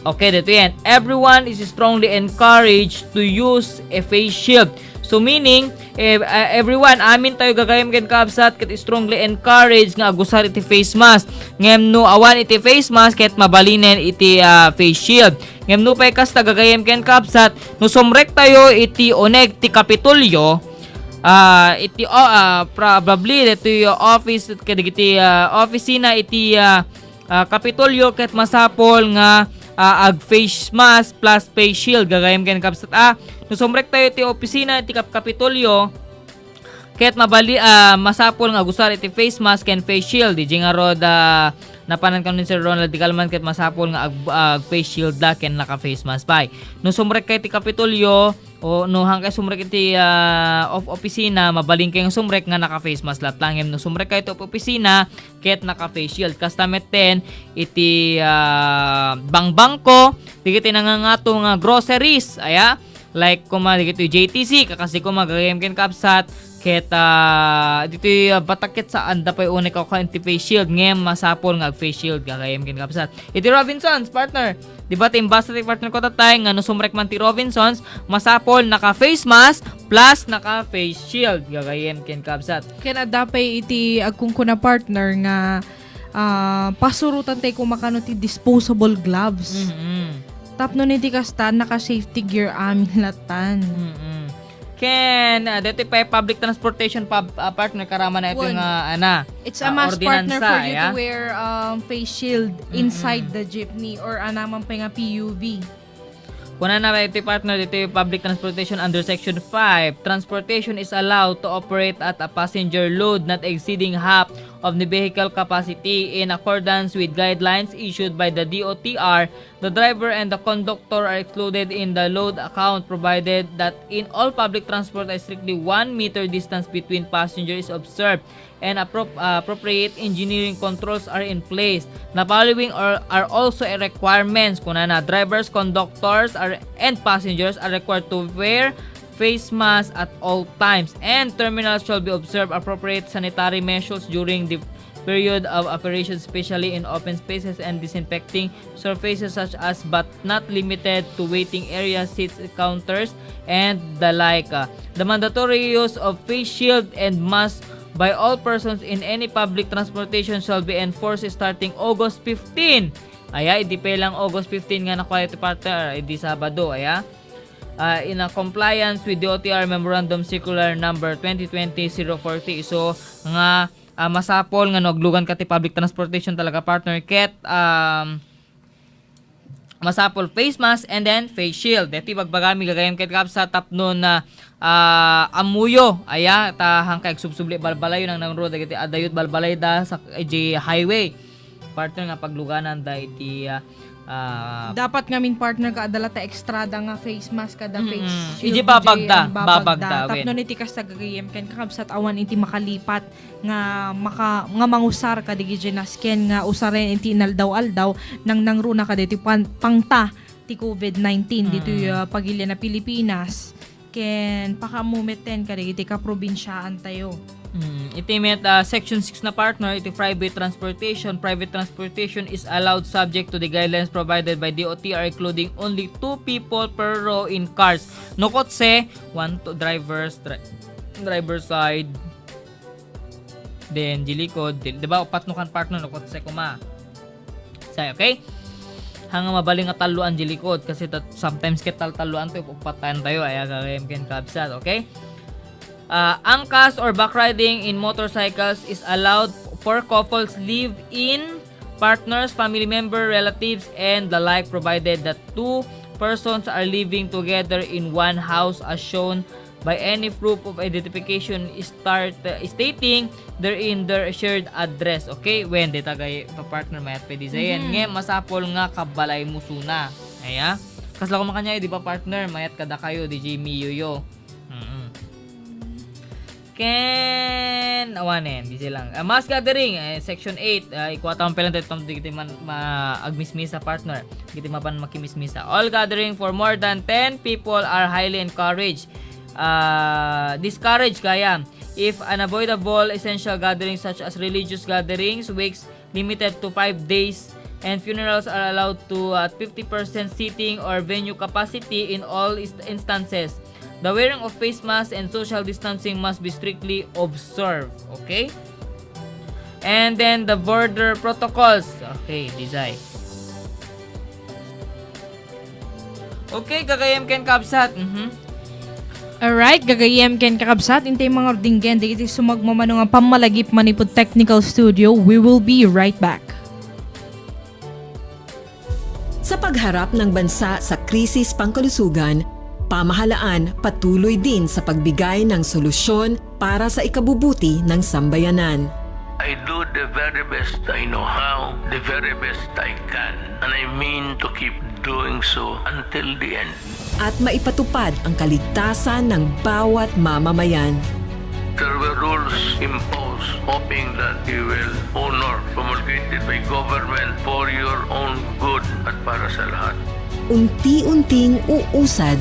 Okay, daytoy yan. Everyone is strongly encouraged to use a face shield So meaning, eh, ah, everyone, amin tayo gagayem ken kabsat, ket strongly encourage nga agusar iti face mask. Ngem no awan iti face mask, ket mabalinen iti, ah, face shield. Ngem no pay kasta gagayem ken kabsat, no sumrek tayo iti uneg ti Kapitolyo, ah, iti, oh, ah, probably ditoy office, kadagiti, ah, opisina iti, ah, ah, Kapitolyo, ket masapul nga, ah, ag face mask plus face shield gagayem ken kabsat. Ah, no sumrek tayo iti opisina iti Kap-, Kapitolyo, ket mabali-, ah, masapul nga agusar iti face mask ken face shield. Di ngarud, ah, napanan kano ni Sir Ronald Di Calman ket masapul nga ag-, ag face shield la ken naka face mask pay. No sumrek kayo iti Kapitolyo, o no hankay sumrek iti, ah, of-, opisina, mabalin kayo nga sumrek nga naka face mask latta. Ngem no sumrek kayo iti of-, opisina, ket naka face shield. Kasta metten iti, ah, bangbangko, dagiti nangangato nga groceries, aya, like koma dagiti J T C, kakasi koma gagayem ken kabsat, ket, ah, ditoy, ah, batak ket saanda pay unay kakuan ti face shield, ngem masapul nga ag face shield gagayem ken kabsat. Iti Robinsons, partner, di ba, timbas ti partner ko tatay nga no sumrek man ti Robinsons, masapul naka face mask plus naka face shield gagayem ken kabsat. Ken adda pay iti agkunkuna, partner, nga, ah, pasurotan tayo koma kano ti disposable gloves. Mhm. Tapno iti kasta, naka-safety gear amin latan. Mm-mm. Ken, ah, dito pa public transportation pub-, ah, partner, karama na ito Wen. nga, ana, It's a ah, must, partner, ordinansa, for you ya? to wear, um, face shield Mm-mm. inside the jeepney or anaman pa nga P U V. Kuna na iti, partner, iti public transportation under Section five, transportation is allowed to operate at a passenger load not exceeding half of the vehicle capacity in accordance with guidelines issued by the D O T R. The driver and the conductor are excluded in the load account provided that in all public transport a strictly one meter distance between passenger is observed and appro-, uh, appropriate engineering controls are in place. The following are, are also a requirements. Kunana, drivers, conductors are, and passengers are required to wear face masks at all times, and terminals shall be observed appropriate sanitary measures during the period of operation, especially in open spaces and disinfecting surfaces such as but not limited to waiting areas, seats, counters, and the like. Uh, the mandatory use of face shield and mask by all persons in any public transportation shall be enforced starting August fifteen. Aya, idi pa lang August fifteen nga nakuha iti, partner, idi Sabado, aya. Uh, in a compliance with D O T R Memorandum Circular Number twenty twenty zero forty, so nga, ah, masapol nga no aglugan ka ti public transportation talaga, partner, ket, um, masapol face mask and then face shield. Deti bagbagami gagayem ket kapsa tapno na, ah, ammoyo. Aya, ta hankay agsubsubli balbalayo nang nangro dagiti adayot balbalayda sa, eh, di highway. Partner nga pagluganan da iti, ah, ah, Dapat ngamin, partner, ka adala ta extrada nga face mask kada Mm-mm. face shield. Iti babagda, Iti babagda, babagda, wen. Tapno iti kasta gagayem ken kakabsat awan iti makalipat nga maka-, nga mangusar kadagiti nasken nga usaren iti inaldaw-aldaw, nang nangruna kadagiti pan-, pangta ti covid nineteen ditoy, Mm. ah, pagilian a Pilipinas, ken pakaammo metten kadagiti kaprobinsiaan tayo. Mm, iti met, ah, section six na partner, iti private transportation, private transportation is allowed subject to the guidelines provided by D O T R, including only two people per row in cars. No kotse, one to drivers, dri-, driver side, then, di likod, di, di ba, upat no kan partner, no kotse kuma. Say, okay? Hanga mabaling nga talloan di likod, kasi tat-, sometimes ket tal-, talloan to, upatan tayo, aya gagayem ken kabsat, okay? Ah, angkas or backriding in motorcycles is allowed for couples live in partners, family member, relatives, and the like, provided that two persons are living together in one house as shown by any proof of identification start, uh, stating therein their shared address. Okay? Wen, deta gay, pa-, partner, mayat pwede sayen. Mhm. Ngem masapol nga kabalay mo suna. Aya? Kasla kumakanya, di ba, partner? Mayat kada kayo, di Jimmy, Yoyo. Mm-mm. Ken, awanen, di silang. Ah, mass gathering, eh, section eight, ah, ikuha taman pala dito, dito man, ma-, agmismisa, partner. Dito mapan makimismisa. All gathering for more than ten people are highly encouraged. Ah, discouraged kaya. If unavoidable, essential gatherings such as religious gatherings, wakes limited to five days, and funerals are allowed to at fifty percent seating or venue capacity in all ist-, instances. The wearing of face masks and social distancing must be strictly observed, okay? And then the border protocols. Okay, Dizay. Okay, gagayem ken kabsat. Mhm. Alright, gagayem ken kakabsat, intay mangurdinggen dagiti sumagmamano nga pammalagip manipud technical studio. We will be right back. Sa pagharap ng bansa sa krisis pangkalusugan, pamahalaan patuloy din sa pagbigay ng solusyon para sa ikabubuti ng sambayanan. I do the very best I know how, the very best I can, and I mean to keep doing so until the end. At maipatupad ang kaligtasan ng bawat mamamayan. There were rules imposed, hoping that you will honor, promulgated by government for your own good at para sa lahat. Unti-unting uusad.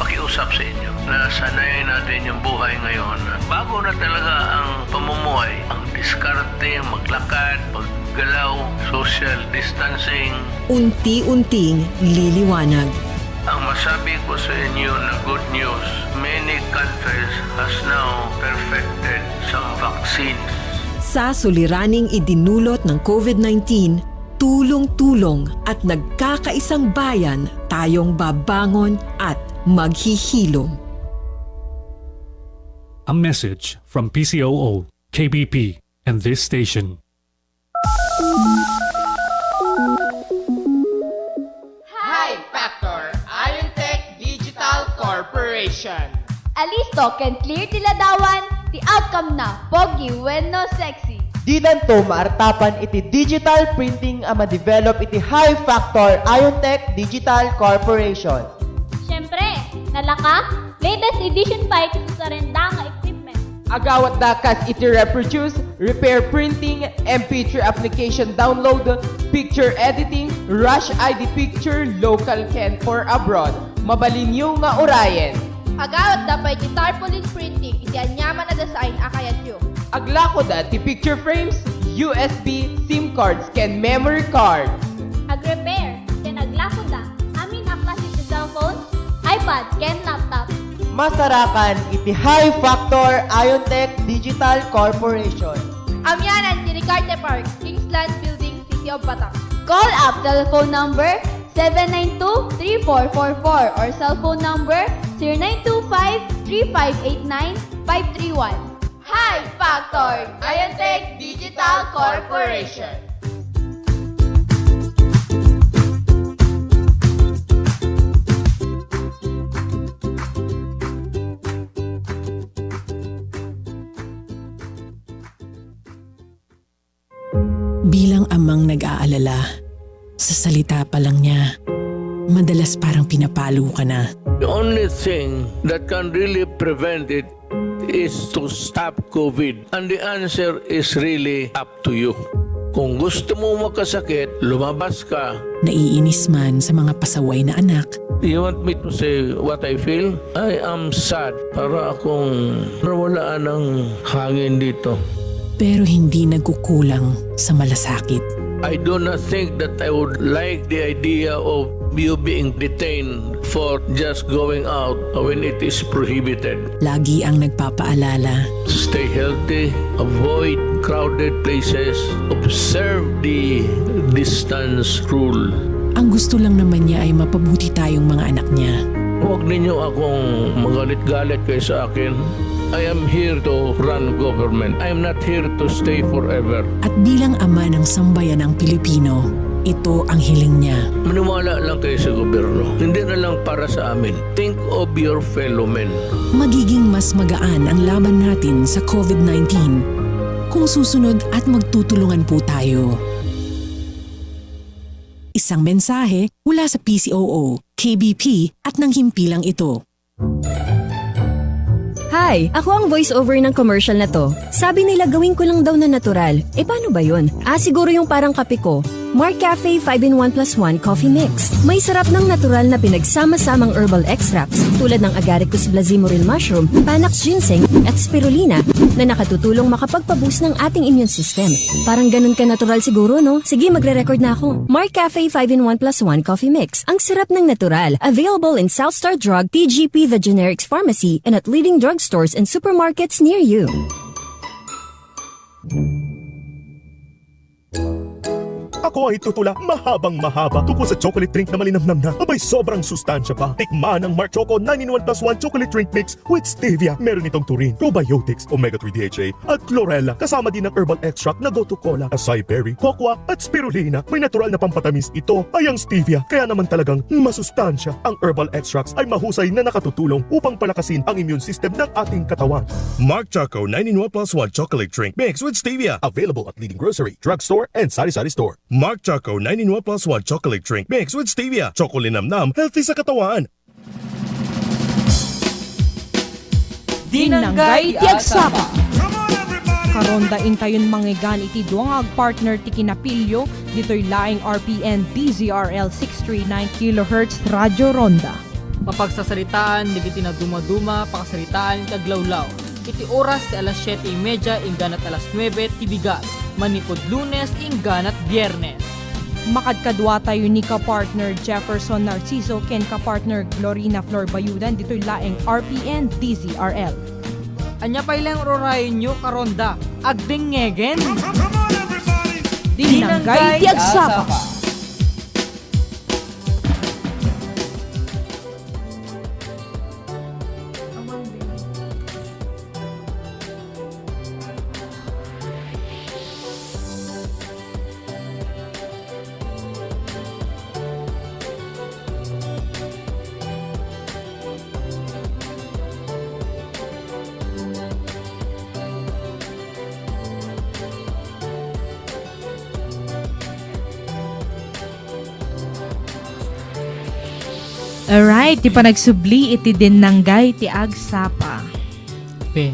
Pakiusap sa inyo, nasanay natin yung buhay ngayon. Bago na talaga ang pamumuhay, ang diskarte, maglakad, maggalaw, social distancing. Unti-unting liliwanag. Ang masabi ko sa inyo na good news, many countries has now perfected some vaccines. Sa suliraning idinulot ng COVID nineteen, tulong-tulong at nagkakaisang bayan tayong babangon at maghihilom. A message from P C O O, K B P, and this station. Hi, Factor! Iontech Digital Corporation. Alisto ken clear ti ladawan, ti outcome na pogi wenno sexy. Didanto maartapan iti digital printing a ma-develop iti High Factor Iontech Digital Corporation. Siyempre, nalaka, latest edition pay ti susarenda nga equipment. Agawatda kas iti reproduce, repair printing, M P three application download, picture editing, rush I D picture, local ken or abroad. Mabalinyo nga urayen. Agawatda pay ti tarpaulin printing iti aniaman a design a kayatyo. Aglakoda ti picture frames, U S B, SIM cards, ken memory cards. Agrepair ken aglakoda amin a klase ti cellphone, iPad, ken laptop. Masarakan iti High Factor Iontech Digital Corporation. Amianan ti Ricarte Park, Kingsland Building, City of Batak. Call up telephone number seven nine two three four four four or cellphone number zero nine two five three five eight nine five three one. High Factor, Iontech Digital Corporation. Bilang amang nag-aalala, sa salita pa lang niya, madalas parang pinapalo ka na. The only thing that can really prevent it is to stop COVID. And the answer is really up to you. Kung gusto mo magkasakit, lumabas ka. Naiinis man sa mga pasaway na anak. You want me to say what I feel? I am sad. Para akong nawalaan ng hangin dito. Pero hindi nagkukulang sa malasakit. I do not think that I would like the idea of you being detained for just going out when it is prohibited. Lagi ang nagpapaalala. Stay healthy, avoid crowded places, observe the distance rule. Ang gusto lang naman niya ay mapabuti tayong mga anak niya. Huwag ninyo akong magalit-galit kayo sa akin. I am here to run government. I am not here to stay forever. At bilang ama ng sambayanang Pilipino, ito ang hiling niya. Maniwala lang kayo sa gobyerno. Hindi na lang para sa amin. Think of your fellow men. Magiging mas magaan ang laban natin sa COVID nineteen kung susunod at magtutulungan po tayo. Isang mensahe mula sa P C O O, K B P at ng himpilang ito. Hi! Ako ang voiceover ng commercial na 'to. Sabi nila gawin ko lang daw na natural. E, paano ba 'yun? Ah, siguro 'yung parang kape ko. Mark Cafe five-in-one plus one Coffee Mix. May sarap ng natural na pinagsama-samang herbal extracts tulad ng Agaricus blazimuril mushroom, Panax ginseng, at spirulina na nakatutulong makapagpa-boost ng ating immune system. Parang ganun ka natural siguro, no? Sige, magre-record na ako. Mark Cafe five-in-one plus one Coffee Mix. Ang sarap ng natural. Available in South Star Drug, T G P, the generics pharmacy, and at leading drugstores and supermarkets near you. Ako ay tutula mahabang mahaba tungkol sa chocolate drink na malinamnam na. Abay, sobrang sustansya pa. Tikman ang Mark Choco nine-in-one plus one Chocolate Drink Mix with Stevia. Meron itong taurine, probiotics, omega three D H A, at chlorella. Kasama din ang herbal extract na gotu kola, acai berry, cocoa, at spirulina. May natural na pampatamis ito ay ang stevia. Kaya naman talagang masustansya. Ang herbal extracts ay mahusay na nakatutulong upang palakasin ang immune system ng ating katawan. Mark Choco nine-in-one plus one Chocolate Drink Mix with Stevia. Available at leading grocery, drugstore, and sari-sari store. Mark Choco nine-in-one plus one Chocolate Drink Mix with Stevia. Choco linamnam, healthy sa katawan. Dinnanggay ti agsapa. Karonda, intayon mangngegan iti dua nga agpartner ti kinapilyo ditoy laeng R P N D Z R L six three nine kilohertz Radio Ronda. Mapagsasaritaan dagiti nadumaduma, pakasaritaan ti aglawlaw. Iti oras ti alas siete y media ingganat alas nuebe ti bigat, manipud Lunes ingganat Biernes. Makadkaduatayo ni kapartner Jefferson Narciso ken kapartner Glorina Flor Bayudan ditoy laeng R P N D Z R L. Ania pay laeng urayonyo, karonda? Agdengngegen! Dinnanggay ti agsapa. Alright, ti panagsubli iti dinnanggay ti agsapa. Pe.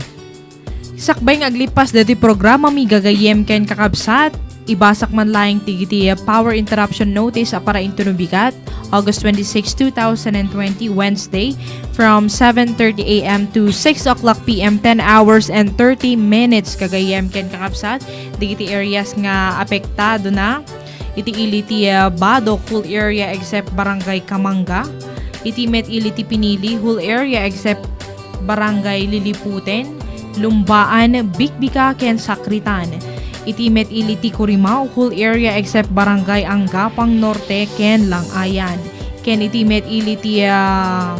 Sakbay nga aglipas daytoy programami, gagayyem ken kakabsat, ibasak man laeng ti iti power interruption notice a para intono bigat, August twenty-six, two thousand and twenty, Wednesday, from seven thirty A M to six o'clock P M, ten hours and thirty minutes, gagayyem ken kakabsat, dagiti areas nga apektado na. Iti ili ti, ah, Badoc, whole area except Barangay Camanga. Iti met ili ti Pinili, whole area except Barangay Liliputen, Lumbaan, Bikbika, ken Sakritan. Iti met ili ti Corimao, whole area except Barangay Angapang Norte ken Lang-ayan. Ken iti met ili ti, ah,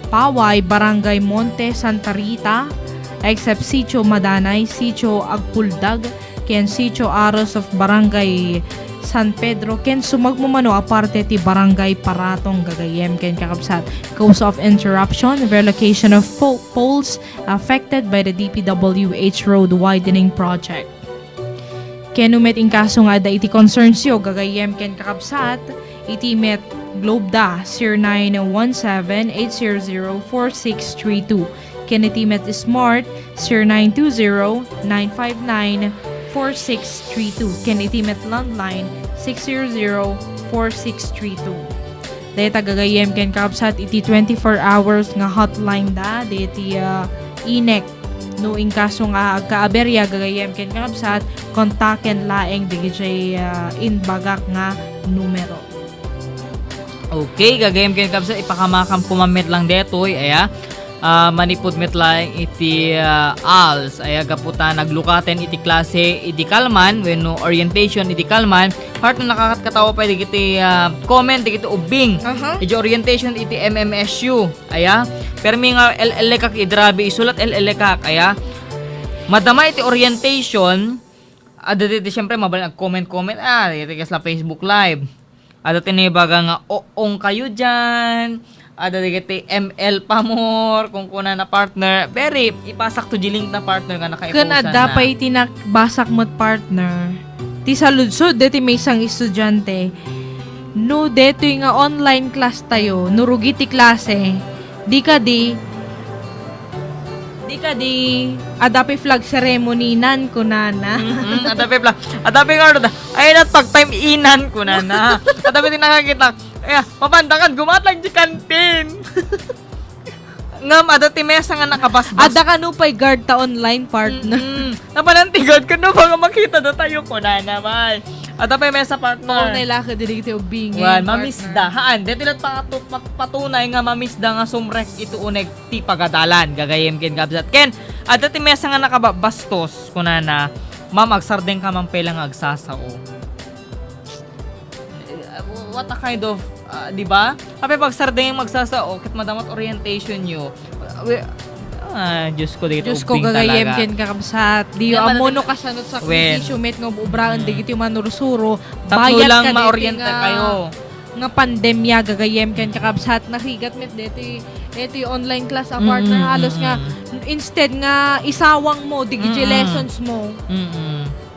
Paway, Barangay Monte Santa Rita, except Sitio Madanay, Sitio Agpuldag, ken Sitio Aros of Barangay San Pedro, ken sumagmamano a parte ti Barangay Paratong, gagayyem ken kakabsat. Cause of interruption, relocation of po-, poles affected by the D P W H road widening project. Ken no met inkaso nga adda iti concernsyo, gagayyem ken kakabsat, iti met Globe da, zero nine one seven eight zero zero four six three two. Ken iti met Smart, zero nine two zero nine five nine four six three two. Ken iti met landline, six zero zero four six three two. Dayta gagayyem ken kakabsat iti twenty-four hours nga hotline da, dayta, ah, INEC. No inkaso nga agkaaberya gagayyem ken kakabsat, kontaken laeng dagiti, ah, imbagak nga numero. Okay, gagayyem ken kakabsat, ipakamakam koma met lang detoy, aya. Ah, manipud met laeng iti, ah, als, aya, gapu ta naglukaten iti klase idi kalman, wenno orientation idi kalman, part no nakakatkatawa pay dagiti, ah, comment dagiti ubbing. Aha. Iti orientation iti M M S U. Aya, permi nga el-, elekak idi rabii isulat el-, elekak, aya. Madama iti orientation, adda daydi, siyempre, mabalin agcomment-comment, ah, dagiti kasla Facebook Live. Adda ti naibaga nga, "Oong kayo diyan." Adda dagiti M L Pamor, kunkunana, partner. Very, ipasakto di link na, partner, nga nakaipusan na. Ken adda pay ti nabasakmo, partner. Ti saludsod, deti maysa nga estudiante. No detoy nga online class tayo, no rugi ti klase, di kadi, Di kadi, adda pay flag ceremony nan, kunana. Mm-mm, adda pay flag, adda pay nga, ay, nat pag time inan, kunana. Adda pay ti nakakita. Ay, mapandakan, gumatlag di kantin. Ngam, adda ti mesa nga nakabasbas. Adda kano pay guard ta online, partner. Mm-mm. Napanan ti guard, kano ba nga makita da tayo, kunana, bay. Adda pay mesa, partner. Mao na ilaka diri ti ubingen, Wan, partner. Mamisda. Haan, deti lat pangatu-, pagpatunay nga mamisda nga sumrek iti uneg ti pagadalan, gagayem ken kabsat. Ken, adda ti mesa nga nakababastos, kunana, "Ma'am, agsardeng ka man pay lang nga agsasao." Eh, what a kind of, ah, di ba? Apay pagsardeng nga agsasao, ket madamot orientation yo. Ah, we-, ah, Diyos ko, dagiti Diyos ko, ubbing gagayem talaga. Ken kakabsat. Di yo ammo no kasano ti sakripisyo met nga ubraen dagiti manursuro. Tapno lang maorienta kayo. Nga pandemya, gagayem ken kakabsat, narigat met deti, deti online class a partner, halos nga, instead nga isawang mo dagiti lessons mo,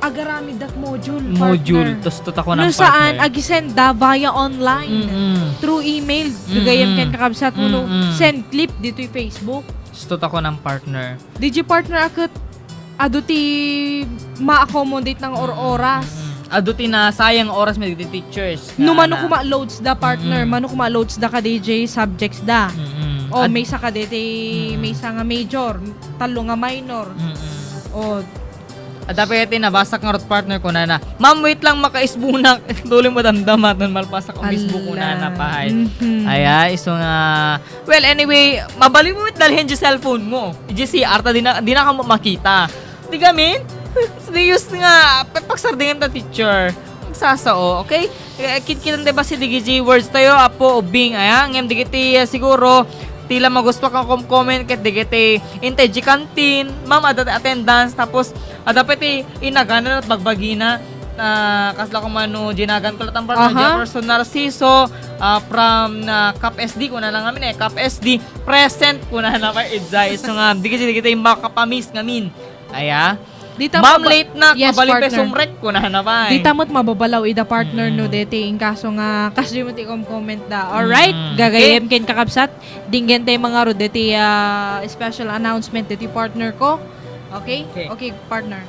agaramid dat module, partner. Module, tustot ako ng partner. No saan, agisenda via online, through email, gagayem ken kakabsat mo, no, send clip ditoy Facebook. Tustot ako ng partner. Didi partner a ket adu ti ma-accommodate nga or-oras. Mm. Adu ti nasayang nga oras met dagiti teachers. No mano koma loads da, partner, mano koma loads da kadi subjects da. Mm. O, maysa kadi ti, maysa nga major, tallo nga minor. Mm. O, adda pay ti nabasak nga rot, partner, kunana, "Ma'am, wait lang, makaisbunak." Tuloy mo damdama, ton malpasak ang isbuk, kunana pay. Aya, isu nga Well, anyway, mabalin mo met dalhen di cellphone mo. Di C R ta, di na, di na ka makita. Di gamin? Serious nga, pe-, pagsardengem ta teacher. Magsasao, okay? Eh, kit-, kitan di ba si D G words tayo, apo, ubing, aya? Ngem digiti, eh, siguro, tila magusto ka kom-, comment, ket digiti, intay di kantin, ma'am, adda attendance, tapos, adda pay ti inagana at bagbagina, ah, kasla kumano, ginagan ko latang part, Jefferson Narciso, ah, from, ah, Cap S D, kuna na ngamin eh, Cap S D, present, kuna na pa, Idzay. So nga, di kasi, di kita yung makapamiss ngamin. Aya. Ma'am, late na, yes, mabalik pa partner. Sumrek, kuna na pa eh. Di ta met mababalaw ida partner, no, deti, in kaso nga, kas di mo ti kom-comment da. Alright, gagayem ken kakabsat, dinggen tayo mga ro, deti, ah, special announcement, deti partner ko. Okay? Okay. Okay, partner.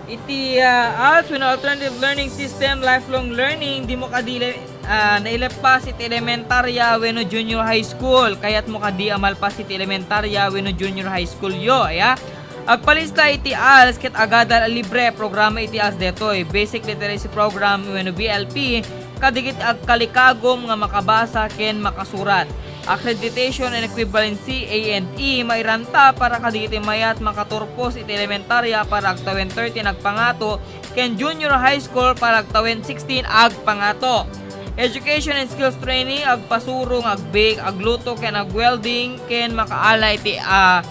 Iti, ah, ALS wenno alternative learning system, lifelong learning, dimo kadi le-, ah, nailepas iti elementarya wenno junior high school. Kayatmo kadi a malpas iti elementarya wenno junior high school yo, aya? Agpalista iti ALS ket agadal a libre a programa iti ALS detoy, Basic Literacy Program wenno B L P, kadagiti agkalikagum nga makabasa ken makasurat. Accreditation and equivalency, A and E, mairanta para kadagiti mayat makaturpos iti elementarya para agtawen thirteen agpangato ken junior high school para agtawen sixteen agpangato. Education and skills training, agpasurong, agbake, agluto ken agwelding ken makaala iti, ah,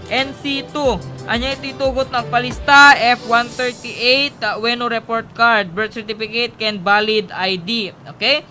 N C two. Ania iti tugot nga agpalista? F one thirty-eight, ah, wenno report card, birth certificate ken valid I D. Okay?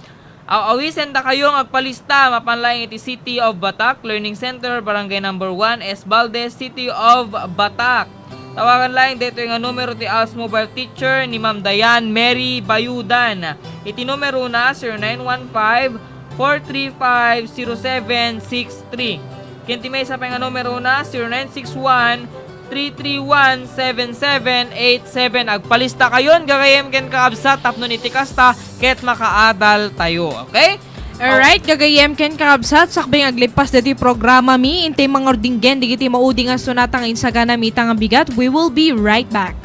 Aw-awisen dakayo nga agpalista mapan laeng iti City of Batak Learning Center, Barangay Number One, S. Valdez, City of Batak. Tawagan laeng daytoy nga numero ti ALS Mobile Teacher ni Ma'am Diane Mary Bayudan. Iti numerona, zero nine one five, four three five, zero seven six three. Ken ti maysa pay nga numerona, zero nine six one, three three one, seven seven eight seven. Agpalista kayon, gagayem ken kakabsat, tapno iti kasta, ket makaadal tayo. Okay? Alright, gagayem ken kakabsat, sakbay nga aglippas deti programa mi, intay mangurdinggen, digiti maudi nga sonata nga insagana mi ita nga bigat. We will be right back.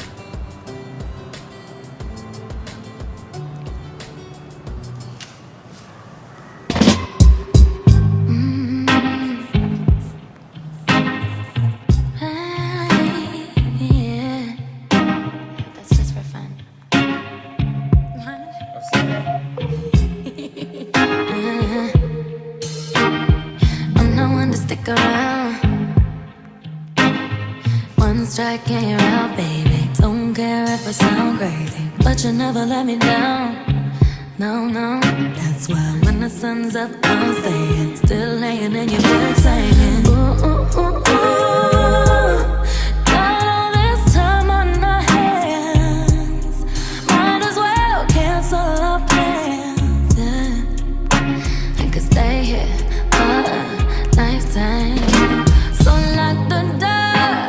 Mm. Ah, yeah. That's just for fun. I'm not one to stick around. One strike and you're out, baby. Don't care if I sound crazy, but you never let me down. No, no, that's why when the sun's up, I'm staying. Still laying in your bed, saying, ooh, ooh, ooh, ooh. Got all this time on our hands. Might as well cancel our plans, yeah. I could stay here for a lifetime. So lock the door.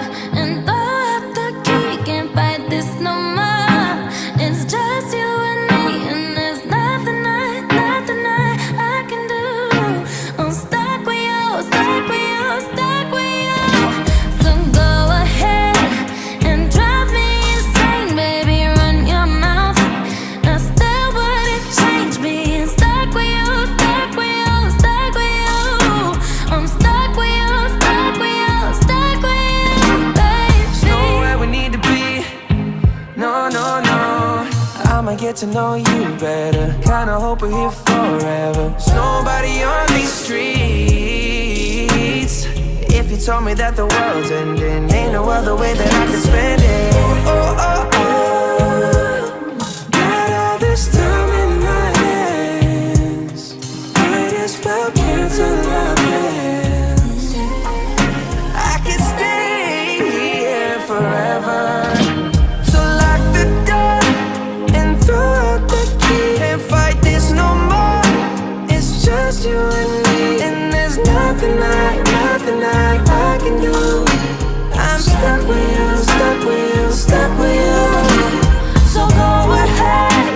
To know you better. Kinda hope we're here forever. There's nobody on these streets. If you told me that the world's ending, ain't no other way that I could spend it. Oh, oh, oh, oh. Got all this time in my hands. Might as well cancel our plans. I could stay here forever. So lock the door and throw out the key. Can't fight this no more. It's just you and me. And there's nothing I, nothing I, I can do. I'm stuck with you, stuck with you, stuck with you. So go ahead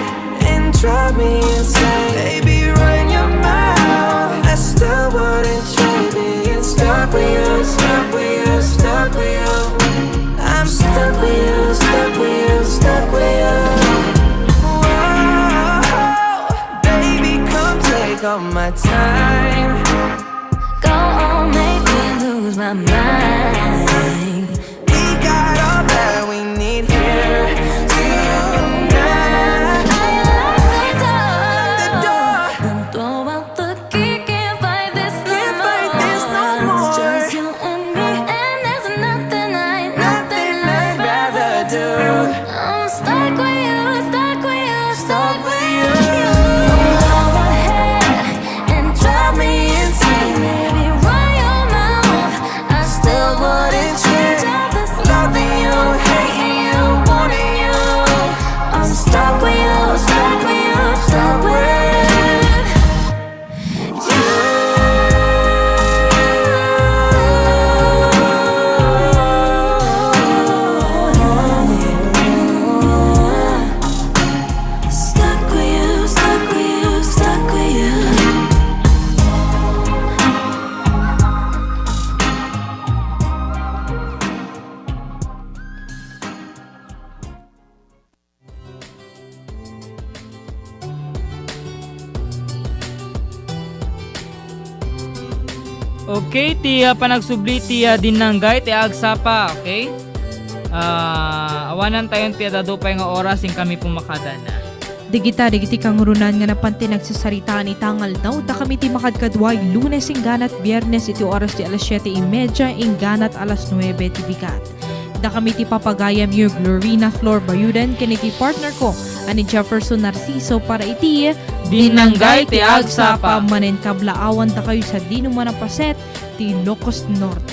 and drive me insane. Baby, run your mouth. I still wouldn't trade being stuck with you, stuck with you, stuck with you. I'm stuck with you, stuck with you, stuck with you. Whoa, baby, come take all my time. Go on, make me lose my mind. We got all that we need here tonight. I lock the door. Don't throw out the key, can't fight this no more. Can't fight this no more. It's just you and me, and there's nothing I, nothing I'd rather do. I'm stuck with you, stuck with you, stuck with you. So go ahead and drive me insane, baby. Run your mouth. I still wouldn't change all this loving you, hating you, wanting you. I'm stuck with you, stuck with you, stuck with you. Stuck with you, stuck with you, stuck with you. Okay, ti, ah, panagsubli ti, ah, Dinnanggay ti Agsapa, okay? Ah, awanan tayon ti adda pay nga oras, inkami pumakadana. Dagita, dagiti kangrunaan nga napan ti nagsasaritaan ita nga aldaw, dakami ti makadkaduay Lunes ingganat Biernes iti oras ti alas siete y media ingganat alas nuebe ti bigat. Dakami ti papagayam, your Glorina Flor Bayudan, ken iti partner ko a ni Jefferson Narciso para iti Dinnanggay ti Agsapa. Manen kablaawan dakayo sadino man a paset ti Ilocos Norte.